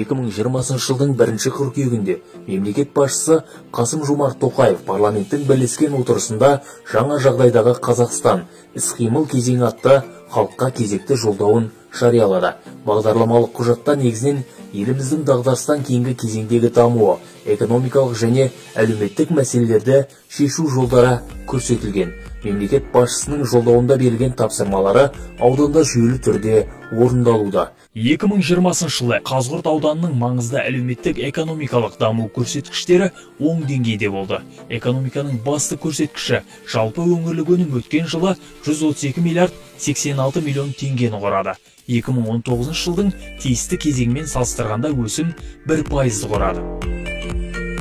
2020 жылдың 1 қыркүйегінде мемлекет басшысы Қасым-Жомарт Тоқаев парламенттің бірлескен отырысында жаңа жағдайдағы Қазақстан іс-қимыл кезеңі атты халыққа кезекті жолдауын жариялады. Бағдарламалық құжатта негізінен еліміздің дағдарыстан кейінгі кезеңдегі дамуы, экономикалық және әлеуметтік мәселелерді шешу жолдары көрсетілген. Мемлекет басшысының жолдауында берілген тапсырмалары ауданда жүйелі түрде орындалуда. 2020 жылы Қазығұрт ауданының маңызды әлеуметтік экономикалық даму көрсеткіштері оң деңгейде болды. Экономиканың басты көрсеткіші жалпы өңірлік өнім өткен жылы 132 миллиард 86 миллион теңгені құрады. 2019 жылдың тиісті кезеңімен салыстырғанда өсім 1%-ды құрады.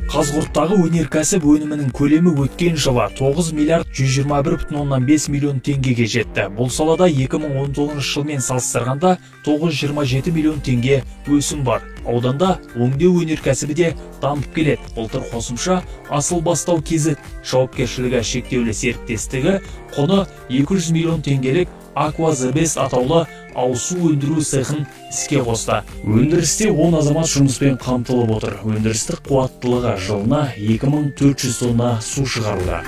Қазығұрттағы өнеркәсіп өнімінің көлемі өткен жылы 9 миллиард 121,5 миллион теңгеге жетті. Бұл салада 2019 жылмен салыстырғанда 927 миллион теңге өсім бар. Ауданда өңдеу өнеркәсібі де дамып келеді. Былтыр қосымша Асыл Бастау KZ жауапкершілігі шектеулі серіктестігі құны 200 миллион теңгелік Аква The атаулы ауыз су өндіру цехын іске қосты. Өндірісте 10 азамат жұмыспен қамтылып отыр. Өндірістік қуаттылығы жылына 2400 тонна су шығаруда.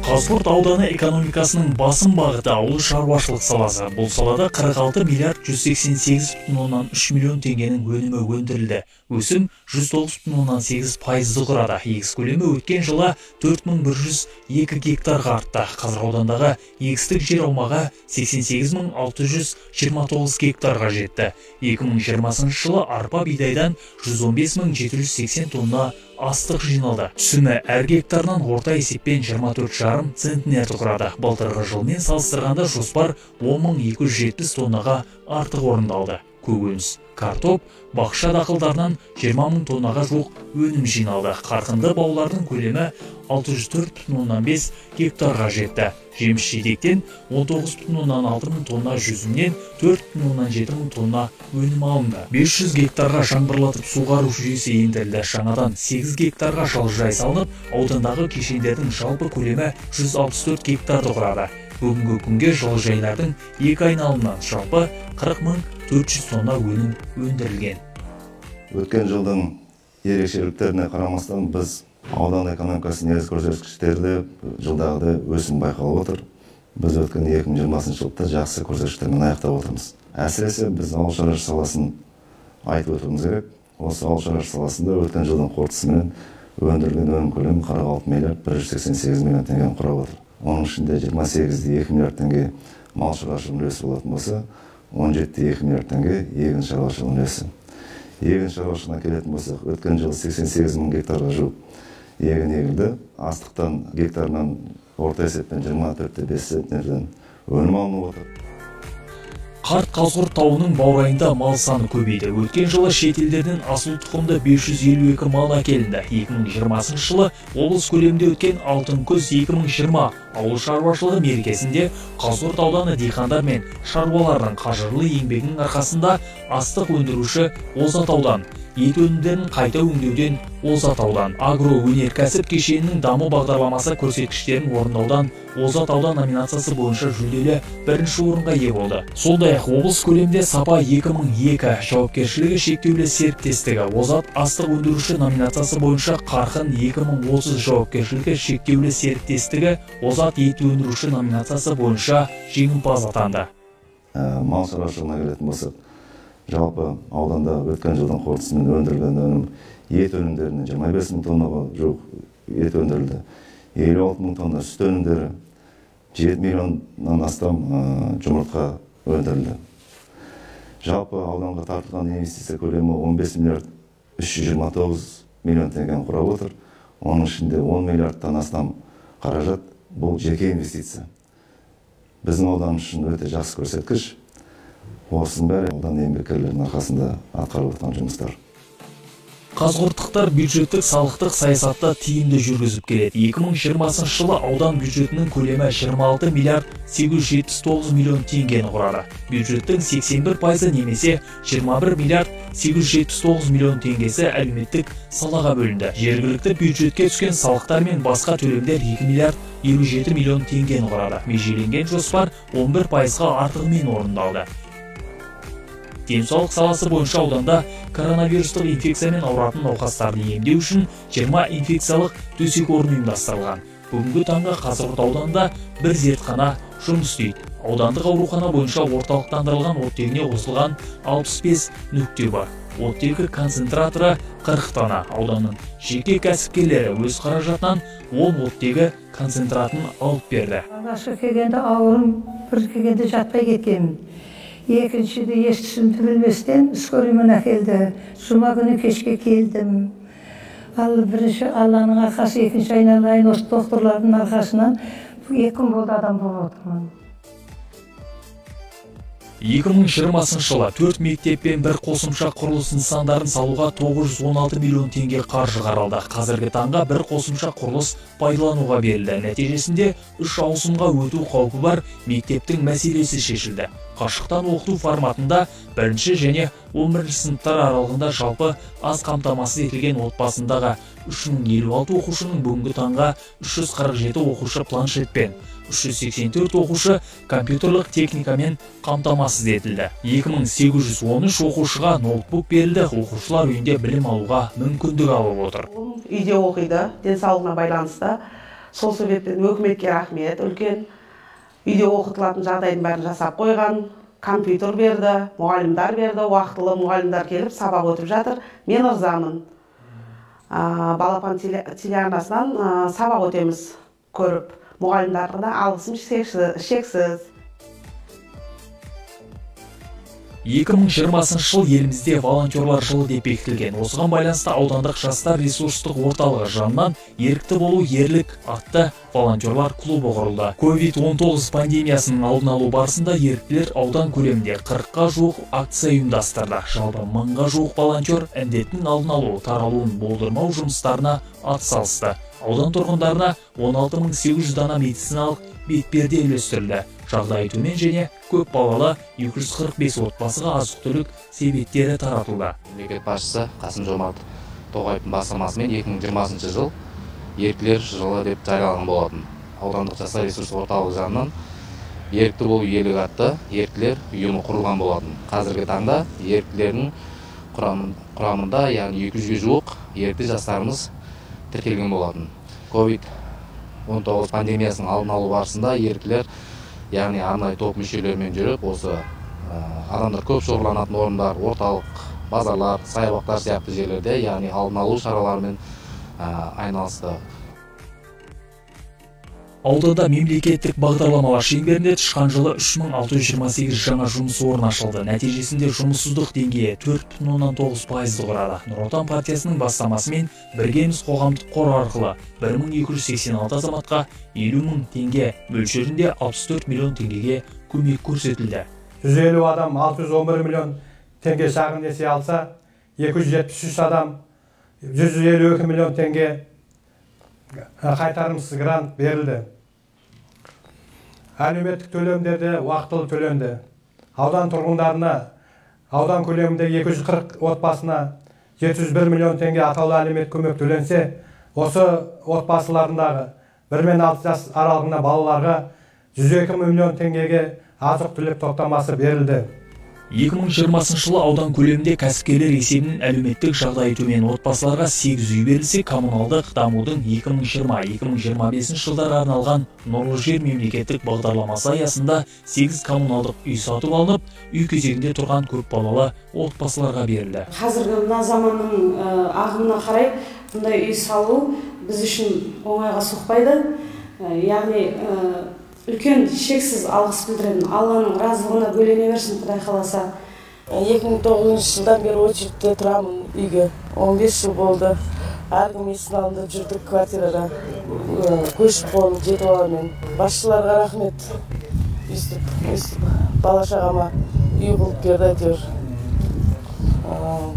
Қазығұрт ауданы экономикасының басым бағыты ауыл шаруашылық саласы. Бұл салада 46 миллиард 188,3 миллион теңгенің өнімі өндірілді. Өсім 109,8%-ды құрады. Егіс көлемі өткен жылы 4102 гектарға артты. Қазір аудандағы егістік жер аумағы 88629 гектарға жетті. 2020 жылы арпа бидайдан 115780 тонна астық жиналды. Түсімі әр гектарынан орта есеппен 24,5 центнерді құрады. Былтырғы жылмен салыстырғанда жоспар 10270 тоннаға артық орындалды. Көкөніс, картоп, бақша дақылдарынан 20 000 тоннаға жуық өнім жиналды. Қарқынды баулардың көлемі 604,5 гектарға жетті. Жеміс жидектен 19,6 мың тонна, жүзімнен 4,7 мың тонна өнім алынды. 500 гектарға жаңбырлатып суғару жүйесі ендірілді. Жаңадан 8 гектарға жылыжай салынып, аудандағы кешендердің жалпы көлемі 164 гектарды құрады. Бүгінгі күнге жылыжайлардың екі айналымынан жалпы 40 400 тонна өнім өндірілген. Өткен жылдың ерекшеліктеріне қарамастан біз аудан экономикасының негізгі көрсеткіштерінде жылдағыдай өсім байқалып отыр. Біз өткен 2020 жылды жақсы көрсеткіштермен аяқтап отырмыз. Әсіресе біз ауыл шаруашылығы саласын айтып өтуіміз керек. Осы ауыл шаруашылығы саласында өткен жылдың қорытындысымен өндірілген өнім көлемі 46 миллиард 188 миллион теңгені құрап отыр. Оның ішінде 28,2 миллиард теңге мал шаруашылығының үлесі болатын болса, 17,2 миллиард теңге егін шаруашылығының үлесі. Егін шаруашылығына келетін болсақ, өткен жылы 88 мың гектарға жуық егін егілді. Астықтан гектарынан орта есеппен 24,5 центнерден өнім алынып отыр. Қарт Қазығұрт тауының баурайында мал саны көбейді. Өткен жылы шет елдерден асыл тұқымды 552 мал әкелінді. 2020 жылы облыс көлемінде өткен Алтын күз 2020 ауыл шаруашылығы мерекесінде Қазығұрт ауданы диқандар мен шаруалардың қажырлы еңбегінің арқасында астық өндіруші озат аудан, ет өнімдерін қайта өңдеуден озат аудан, агроөнеркәсіп кешенінің даму бағдарламасы көрсеткіштерін орындаудан озат аудан номинациясы бойынша жүлделі бірінші орынға ие болды. Сондай-ақ облыс көлемінде Сапа 2002 жауапкершілігі шектеулі серіктестігі озат астық өндіруші номинациясы бойынша, Қарқын 2030 жауапкершілігі шектеулі серіктестігі озат ет өндіруші номинациясы бойынша жеңімпаз атанды. Мал шаруашылығына келетін болсақ, жалпы ауданда өткен жылдың қорытындысымен өндірілген өнім ет өнімдерінен 25 мың тоннаға жуық ет өндірілді. 56 мың тонна сүт өнімдері, 7 миллионнан астам жұмыртқа өндірілді. Жалпы ауданға тартылған инвестиция көлемі 15 миллиард 329 миллион теңгені құрап отыр. Оның ішінде 10 миллиардтан астам қаражат бұл жеке инвестиция. Біздің ауданымыз үшін өте жақсы көрсеткіш. Осының бәрі аудан еңбеккерлерінің арқасында атқарылып жатқан жұмыстар. Қазығұрттықтар бюджеттік салықтық саясатты тиімді жүргізіп келеді. 2020 жылы аудан бюджетінің көлемі 26 миллиард 879 миллион теңгені құрады. Бюджеттің 81%-ы немесе 21 миллиард 879 миллион теңгесі әлеуметтік салаға бөлінді. Жергілікті бюджетке түскен салықтар мен басқа төлемдер 2 миллиард 57 миллион теңгені құрады. Межеленген жоспар 11%-ға артығымен орындалды. Денсаулық саласы бойынша ауданда коронавирустық инфекциямен ауыратын науқастарды емдеу үшін 20 инфекциялық төсек орны ұйымдастырылған. Бүгінгі таңға Қазығұрт ауданында бір зертхана жұмыс істейді. Аудандық аурухана бойынша орталықтандырылған оттегіне қосылған 65 нүкте бар. Оттегі концентраторы 40 дана. Ауданның жеке кәсіпкерлері өз қаражатынан 10 оттегі концентратын алып берді. Алғашқы келгенде ауырым, бір келгенде жатпай кеткенмін. Екіншіде еш түсімді білместен скорыймен әкелді. Жұма күні кешке келдім. Ал бірінші Алланың арқасы, екінші айналайын осы докторлардың арқасынан 2 күн болды адам болып отырмын. 2020 жылы 4 мектеп пен бір қосымша құрылыс нысандарын салуға 916 миллион теңге қаржы қаралды. Қазіргі таңға бір қосымша құрылыс пайдалануға берілді. Нәтижесінде 3 ауысымға өту қаупі бар мектептің мәселесі шешілді. Қашықтан оқыту форматында 1-ші және 11-ші сыныптар аралығында жалпы аз қамтамасыз етілген отбасындағы 3056 оқушының бүгінгі таңға 347 оқушы планшетпен, 384 оқушы компьютерлік техникамен қамтамасыз етілді. 2813 оқушыға ноутбук берілді. Оқушылар үйінде білім алуға мүмкіндік алып отыр. Үйде оқиды, денсаулығына байланысты. Сол себептен өкіметке рахмет үлкен. Үйде оқытылатын жағдайдың бәрін жасап қойған, компьютер берді, мұғалімдер берді, уақытылы мұғалімдер келіп сабақ өтіп жатыр. Мен ырзамын. Балапан телеарнасынан сабақ өтеміз көріп. Мұғалімдарға да алғысым шексіз. 2020 жыл елімізде волонтерлар жылы деп бекітілген. Осыған байланысты аудандық жастар ресурстық орталығы жанынан ерікті болу ерлік атты волонтерлар клубы құрылды. COVID-19 пандемиясының алдын алу барысында еріктілер аудан көлемінде 40-қа жуық акция ұйымдастырды. Жалпы 1000-ға жуық волонтер індеттің алдын алу, таралуын болдырмау жұмыстарына атсалысты. Аудан тұрғындарына 16800 дана медициналық бетперде үлестірілді. Жағдайы төмен және көп балалы 245 отбасыға азық-түлік себеттері таратылды. Мемлекет басшысы Қасым-Жомарт Тоқаевтың бастамасымен 2020 жыл еріктілер жылы деп жарияланған болатын. Аудандық жастар ресурстық орталығы жанынан ерікті болу ерлік атты еріктілер ұйымы құрылған болатын. Қазіргі таңда еріктілердің құрамында, яғни 200-ге жуық ерікті жастарымыз тіркелген болатын. COVID-19 пандемиясының алдын алу барысында еріктілер, яғни арнайы топ мүшелерімен жүріп, осы адамдар көп шоғырланатын орындар, орталық базарлар, саябақтар сияқты жерлерде, яғни алдын алу шараларымен айналысты. Ауданда мемлекеттік бағдарламалар шеңберінде тышқан жылы 3628 жаңа жұмыс орны ашылды. Нәтижесінде жұмыссыздық деңгейі 4,9%-ды құрады. Нұр Отан партиясының бастамасымен Біргеміз қоғамдық қор арқылы 1286 азаматқа 50 000 теңге мөлшерінде 64 миллион теңгеге көмек көрсетілді. 150 адам 611 миллион теңге шағын несие алса, 273 адам 152 миллион теңге қайтарымсыз грант берілді. Әлеуметтік төлемдер де уақытылы төленді. Аудан тұрғындарына, аудан көлемінде 240 отбасына 701 миллион теңге атаулы әлеуметтік көмек төленсе, осы отбасыларындағы 1 мен 6 жас аралығында балаларға 102 миллион теңгеге азық-түлік топтамасы берілді. 2020 жылы аудан көлемінде кәсіпкерлер есебінен әлеуметтік жағдайы төмен отбасыларға 8 үй берілсе, коммуналдық дамудың 2020-2025 жылдарға арналған Нұрлы жер мемлекеттік бағдарламасы аясында 8 коммуналдық үй сатып алынып, үй кезегінде тұрған көп балалы отбасыларға берілді. Қазіргі мына заманның ағымына қарай бұндай үй салу біз үшін оңайға соқпайды. Яғни үлкен шексіз алғыс білдіремін. Алланың разылығына бөлене берсін, Құдай қаласа. 2009 жылдан бері очередьте тұрамын үйге. 15 жыл болды. Әркім есінің алдында жүрдік квартирада. Көшіп қонып 7 баламен. Басшыларға рахмет. Өстіп бала шағама үй қылып берді әйтеуір.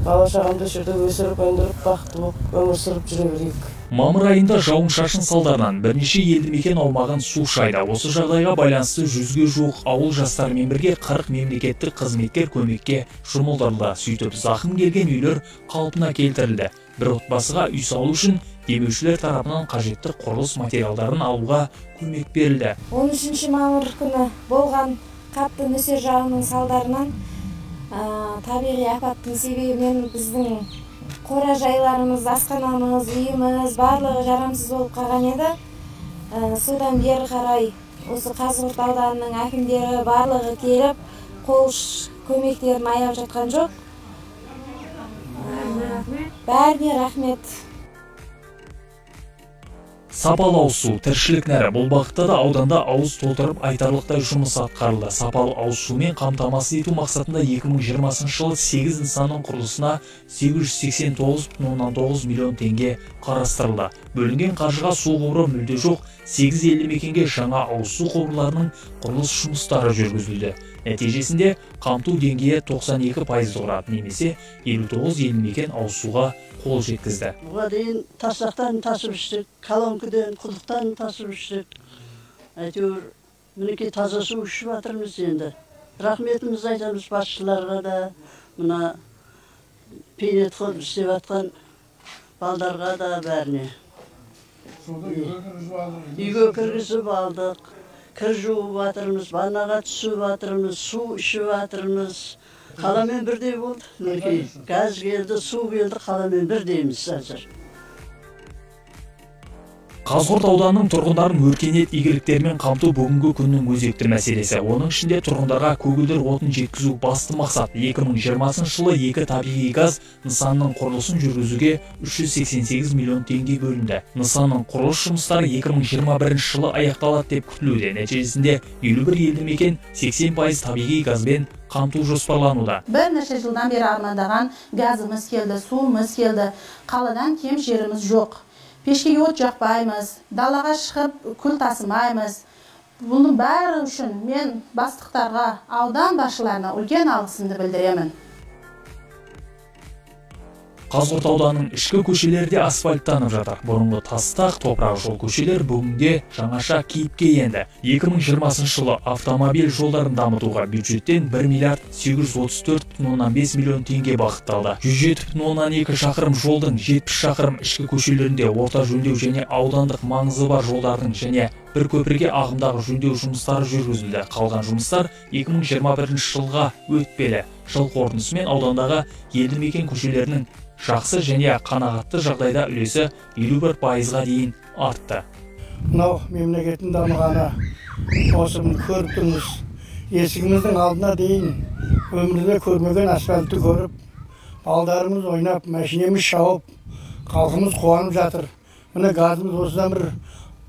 Бала шағамды осы жерде өсіріп, өндіріп, бақытты болып өмір сүріп жүре берейік. Мамыр айында жауын-шашын салдарынан бірнеше елді мекен аумағын су шайды. Осы жағдайға байланысты 100-ге жуық ауыл жастарымен бірге 40 мемлекеттік қызметкер көмекке жұмылдырылды. Сөйтіп зақым келген үйлер қалпына келтірілді. Бір отбасыға үй салу үшін демеушілер тарапынан қажетті құрылыс материалдарын алуға көмек берілді. 13 мамыр күні болған қатты нөсер жауынның салдарынан Табиғи апаттың себебінен біздің қора жайларымыз, асханамыз, үйіміз барлығы жарамсыз болып қалған еді. Содан бері қарай осы Қазығұрт ауданының әкімдері барлығы келіп, қол көмектерін аяп жатқан жоқ. Бәріне рахмет. Сапалы ауыз су тіршілік нәрі. Бұл бағытта да ауданда ауыз толтырып айтарлықтай жұмыс атқарылды. Сапалы ауыз сумен қамтамасыз ету мақсатында 2020 жылы 8 нысанның құрылысына 889,9 миллион теңге қарастырылды. Бөлінген қаржыға су құбыры мүлде жоқ 8 елді мекенге жаңа ауыз су құбырларының құрылыс жұмыстары жүргізілді. Нәтижесінде қамту деңгейі 92% құрады, немесе 59 елді мекен ауыз суға қол жеткізді. Бұға дейін тастақтан тасып іштік, колонкіден, құдықтан тасып іштік. Әйтеуір мінекей таза су ішіп жатырмыз енді. Рахметімізді айтамыз басшыларға да, мына пейнетқор істеп жатқан балдарға да бәріне. Үйге кіргізіп алдық, кір жуып жатырмыз, ваннаға түсіп жатырмыз, су ішіп жатырмыз. Қаламен бірдей болды. Мінекей газ келді, су келді, қаламен бірдейміз қазір. Қазығұрт ауданының тұрғындарын өркениет игіліктерімен қамту бүгінгі күннің өзекті мәселесі. Оның ішінде тұрғындарға көгілдір отын жеткізу басты мақсат. 2020 жылы екі табиғи газ нысанының құрылысын жүргізуге 388 миллион теңге бөлінді. Нысанның құрылыс жұмыстары 2021 жылы аяқталады деп күтілуде. Нәтижесінде 51 елді мекен 80% табиғи газбен қамту жоспарлануда. Бірнеше жылдан бері армандаған газымыз келді, суымыз келді. Қаладан кем жеріміз жоқ. Пешкеге от жақпаймыз, далаға шығып күл тасымаймыз. Бұның бәрі үшін мен бастықтарға, аудан басшыларына үлкен алғысымды білдіремін. Қазығұрт ауданының ішкі көшелері де асфальттанып жатыр. Бұрынғы тастақ, топырақ жол көшелер бүгінде жаңаша кейіпке енді. 2020 жылы автомобиль жолдарын дамытуға бюджеттен 1 миллиард 834,5 миллион теңге бағытталды. 107,2 шақырым жолдың 70 шақырым ішкі көшелерінде орта жөндеу және аудандық маңызы бар жолдардың және бір көпірге ағымдағы жөндеу жұмыстары жүргізілді. Қалған жұмыстар 2021 жылға өтпелі. Жыл қорытындысымен аудандағы елді мекен көшелерінің жақсы және қанағатты жағдайда үлесі 51%-ға дейін артты. Мынау мемлекеттің дамығаны осы көріп тұрмыз. Есігіміздің алдына дейін өмірде көрмеген асфальтты көріп, балдарымыз ойнап, машинеміз шауып, халқымыз қуанып жатыр. Міне газымыз осыдан бір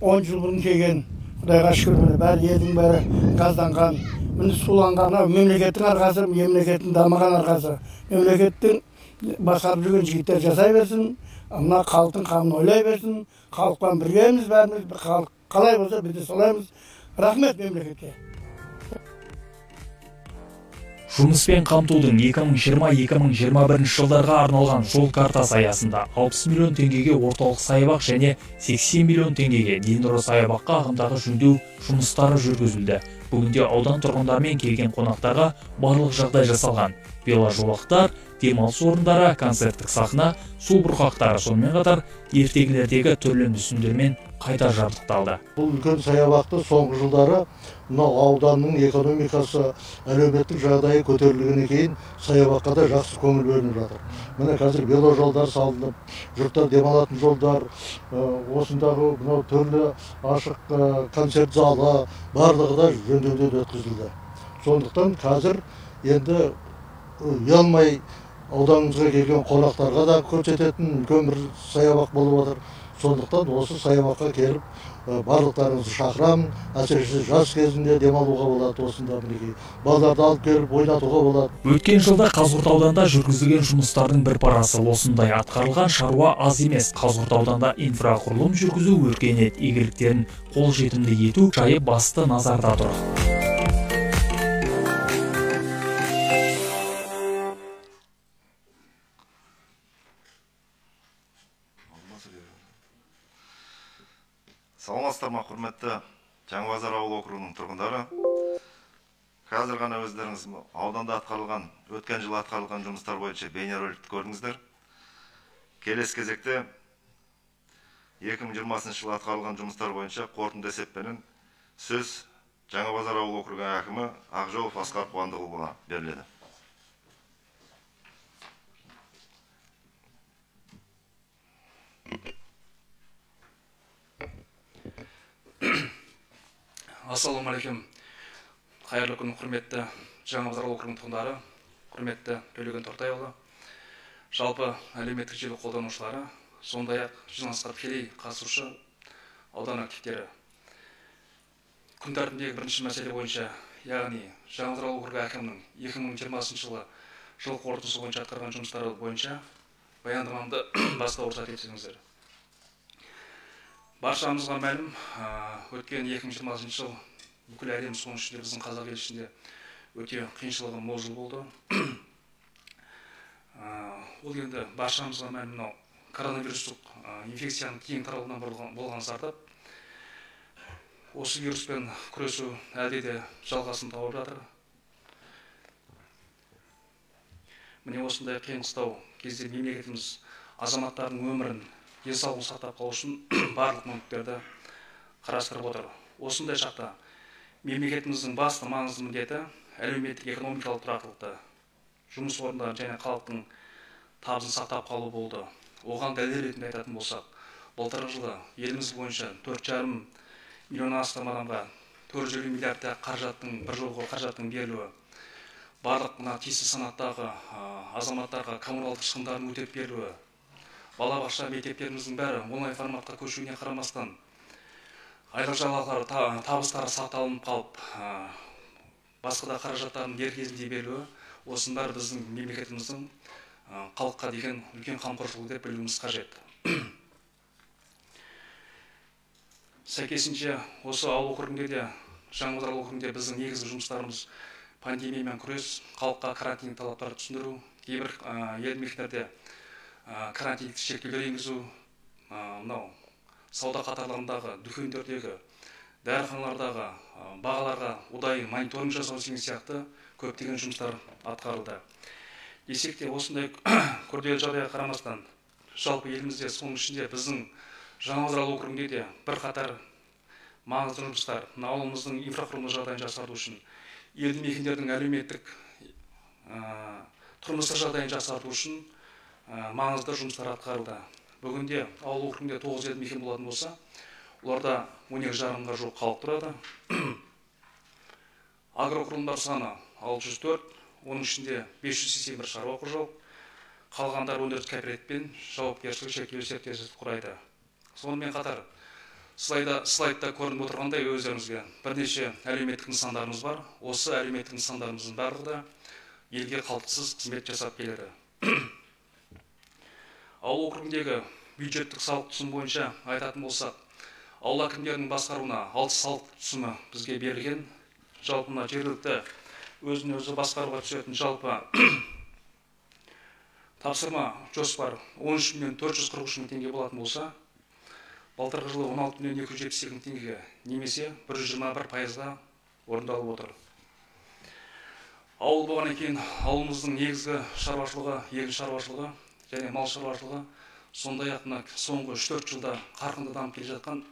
10 жыл бұрын келген. Құдайға шүкір, міне бәрі елдің бәрі газданған. Міне суланған. Мемлекеттің арқасы, мемлекеттің дамыған арқасы. Мемлекеттің басқарып жүрген жігіттер жасай берсін, мына халықтың қамын ойлай берсін, халықпен біргеміз бәріміз, халық қалай болса біз де солаймыз. Рахмет мемлекетке. Жұмыспен қамтудың 2020-2021 жылдарға арналған жол картасы аясында 60 миллион теңгеге орталық саябақ және 80 миллион теңгеге дендро саябаққа ағымдағы жөндеу жұмыстары жүргізілді. Бүгінде аудан тұрғындарымен келген қонақтарға барлық жағдай жасалған. Веложолақтар, демалыс орындары, концерттік сахна, су бұрқақтары, сонымен қатар ертегілердегі түрлі мүсіндермен қайта жабдықталды. Бұл үлкен саябақты соңғы жылдары мынау ауданның экономикасы, әлеуметтік жағдайы көтерілгеннен кейін саябаққа да жақсы көңіл бөлініп жатыр. Міне қазір веложолдар салынып, жұрттар демалатын жолдар, осындағы мынау түрлі ашық концерт залы барлығы да жөндеуден өткізілді. Сондықтан қазір енді ұялмай ауданымызға келген қонақтарға да көрсететін үлкен бір саябақ болып отыр. Сондықтан осы саябаққа келіп барлықтарыңызды шақырамын. Әсіресе жас кезінде демалуға болады, осында мінекей балаларды алып келіп ойнатуға болады. Өткен жылда Қазығұрт ауданында жүргізілген жұмыстардың бір парасы осындай. Атқарылған шаруа аз емес. Қазығұрт ауданында инфрақұрылым жүргізу, өркениет игіліктерін қолжетімді ету жайы басты назарда тұр. Саламатсыздар ма, құрметті Жаңабазар ауыл округінің тұрғындары. Қазір ғана өздеріңіз ауданда атқарылған, өткен жылы атқарылған жұмыстар бойынша бейнероликті көрдіңіздер. Келесі кезекте 2020 жылы атқарылған жұмыстар бойынша қорытынды есеппенен сөз Жаңабазар ауыл округінің әкімі Ақжолов Асқар Қуандықұлына беріледі. Ассалаумағалейкум. Қайырлы күн, құрметті Жаңабазар округінің тұрғындары, құрметті Төлеген Тортайұлы, жалпы әлеуметтік желі қолданушылары, сондай-ақ жиналысқа тікелей қатысушы аудан активтері. Күн тәртібіндегі бірінші мәселе бойынша, яғни Жаңабазар округі әкімінің 2020 жылы жыл қорытындысы бойынша атқарған жұмыстары бойынша баяндамамды бастауға рұқсат етсеңіздер. Баршамызға мәлім, өткен 2020 жыл бүкіл әлем, соның ішінде біздің қазақ елі ішінде өте қиыншылығы мол жыл болды. Ол енді баршамызға мәлім, мынау коронавирустық инфекцияның кең таралуынан болған зардап. Осы вируспен күресу әлде де жалғасын тауып жатыр. Міне осындай қиын қыстау кезде мемлекетіміз азаматтардың өмірін, денсаулығын сақтап қалу үшін барлық мүмкіндіктерді қарастырып отыр. Осындай шақта мемлекетіміздің басты маңызды міндеті әлеуметтік экономикалық тұрақтылықты, жұмыс орындарын және халықтың табысын сақтап қалу болды. Оған дәлел ретінде айтатын болсақ, былтырғы жылы еліміз бойынша 4,5 миллионнан астам адамға 450 миллиард қаражаттың, бір жолғы қаражаттың берілуі, барлық мына тиісті санаттағы азаматтарға коммуналдық шығындарын өтеп берілуі, балабақша мектептеріміздің бәрі онлайн форматқа көшуіне қарамастан айлық жалақылары, табыстары сақталынып қалып, басқа да қаражаттардың дер кезінде берілуі, осының бәрі біздің мемлекетіміздің халыққа деген үлкен қамқоршылығы деп білуіміз қажет. Сәйкесінше, осы ауыл округінде де, Жаңабазар округінде біздің негізгі жұмыстарымыз пандемиямен күрес, халыққа карантин талаптарын түсіндіру, кейбір елді мекендерде карантиндік шектеулер енгізу, мынау сауда қатарларындағы, дүкендердегі, дәріханалардағы бағаларға ұдайы мониторинг жасау деген сияқты көптеген жұмыстар атқарылды. Десек те, осындай күрделі жағдайға қарамастан, жалпы елімізде, соның ішінде біздің Жаңабазар округінде де бірқатар маңызды жұмыстар, мына ауылымыздың инфрақұрылымдық жағдайын жақсарту үшін, елді мекендердің әлеуметтік тұрмыстық жағдайын жақсарту үшін маңызды жұмыстар атқарылды. Бүгінде ауыл округінде 9 елді мекен болатын болса, оларда 12,5-ға жуық халық тұрады. Агроқұрылымдар саны 604, оның ішінде 581 шаруа қожалық, қалғандары өндіріс кооперативпен жауапкершілігі шектеулі серіктестік құрайды. Сонымен қатар, слайдта көрініп отырғандай өздеріңізге бірнеше әлеуметтік нысандарымыз бар. Осы әлеуметтік нысандарымыздың барлығы да елге қалтқысыз қызмет жасап келеді. Ауыл округіндегі бюджеттік салық түсімі бойынша айтатын болсақ, ауыл әкімдерінің басқаруына 6 салық түсімі бізге берілген. Жалпы мына жергілікті өзін өзі басқаруға түсетін жалпы тапсырма жоспар 13 миллион 443 мың теңге болатын болса, былтырғы жылы 16 миллион 278 мың теңгеге немесе 121%-ға орындалып отыр. Ауыл болғаннан кейін ауылымыздың негізгі шаруашылығы егін шаруашылығы және мал шаруашылығы, сондай-ақ мына соңғы 3-4 жылда қарқынды дамып келе жатқан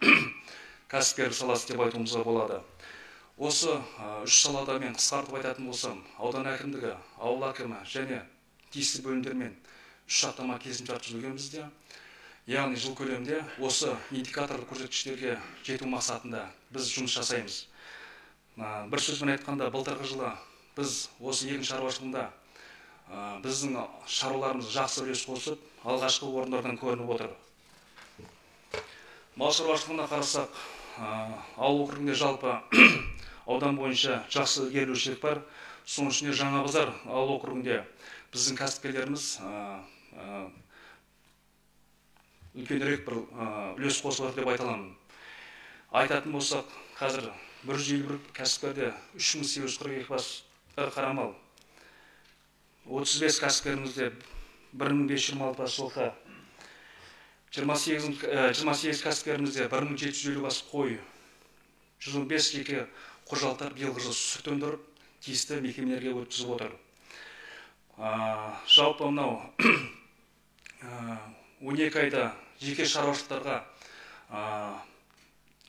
кәсіпкерлік саласы деп айтуымызға болады. Осы үш салада мен қысқартып айтатын болсам, аудан әкімдігі, ауыл әкімі және тиісті бөлімдермен үш жақтама келісімшарт түзілген бізде. Яғни жыл көлемінде осы индикаторлық көрсеткіштерге жету мақсатында біз жұмыс жасаймыз. Бір сөзбен айтқанда, былтырғы жылы біз осы егін шаруашылығында біздің шаруаларымыз жақсы үлес қосып, алғашқы орындардан көрініп отыр. Мал шаруашылығына қарасақ, ауыл округінде жалпы аудан бойынша жақсы ілгерілеушілік бар. Соның ішінде Жаңабазар ауыл округінде біздің кәсіпкерлеріміз үлкенірек бір үлес қосып отыр деп айта аламын. Айтатын болсақ, қазір 151 кәсіпкерде 3842 бас қара мал, 35 кәсіпкерімізде 1526 бас жылқы, 28 кәсіпкерімізде 1750 бас қой, 115 жеке қожалықтар биылғы жылы сүт өндіріп, тиісті мекемелерге өткізіп отыр. Жалпы мынау 12 айда жеке шаруашылықтарға,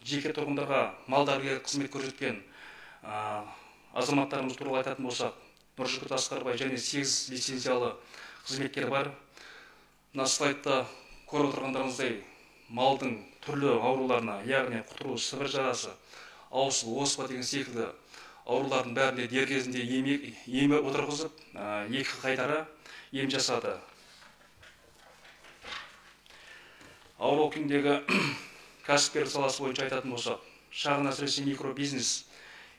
жеке тұрғындарға мал дәрігерлік қызмет көрсеткен азаматтарымыз туралы айтатын болсақ, Нұржігіт Асқарбай және 8 лицензиялы қызметкер бар. Мына слайдта көріп отырғандарыңыздай, малдың түрлі ауруларына, яғни құтыру, сібір жарасы, аусыл, оспа деген секілді аурулардың бәріне дер кезінде ем отырғызып, 2 қайтара ем жасады. Ауыл округіндегі кәсіпкерлік саласы бойынша айтатын болсақ, шағын, әсіресе микробизнес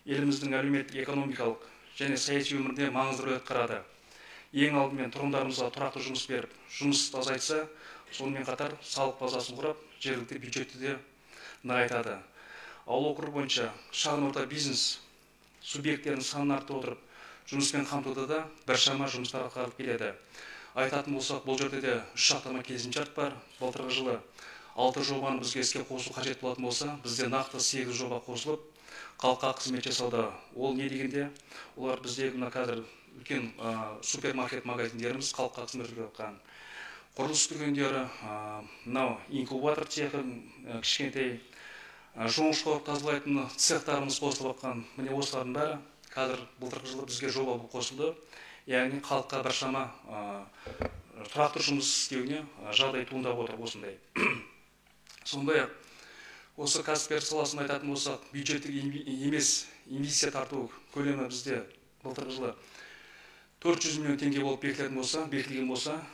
еліміздің әлеуметтік, экономикалық және саяси өмірінде маңызды рөл атқарады. Ең алдымен тұрғындарымызға тұрақты жұмыс беріп, жұмыс азайтса, сонымен қатар салық базасын құрап, жергілікті бюджетті де нығайтады. Ауыл округі бойынша шағын орта бизнес субъекттерінің санын арттыра отырып, жұмыспен қамтуда да біршама жұмыстар атқарылып келеді. Айтатын болсақ, бұл жерде де 3 жақтама келісімшарт бар. Былтырғы жылы 6 жобаны бізге іске қосу қажет болатын болса, бізде нақты 8 жоба қосылып, халыққа қызмет жасауда. Ол не дегенде, олар біздегі мына қазір үлкен супермаркет магазиндеріміз халыққа қызмет жүргізіп жатқан. Құрылыс дүкендері, мынау инкубатор цехы, кішкентай жоңышқа тазалайтын цехтарымыз қосылып жатқан. Міне осылардың бәрі қазір былтырғы жылы бізге жоба болып қосылды. Яғни халыққа біршама тұрақты жұмыс істеуіне жағдай туындап отыр осындай. Сондай-ақ осы кәсіпкерлік саласын айтатын болсақ, бюджеттік емес инвестиция тарту көлемі бізде былтырғы жылы 400 миллион теңге болып бекітілген болса,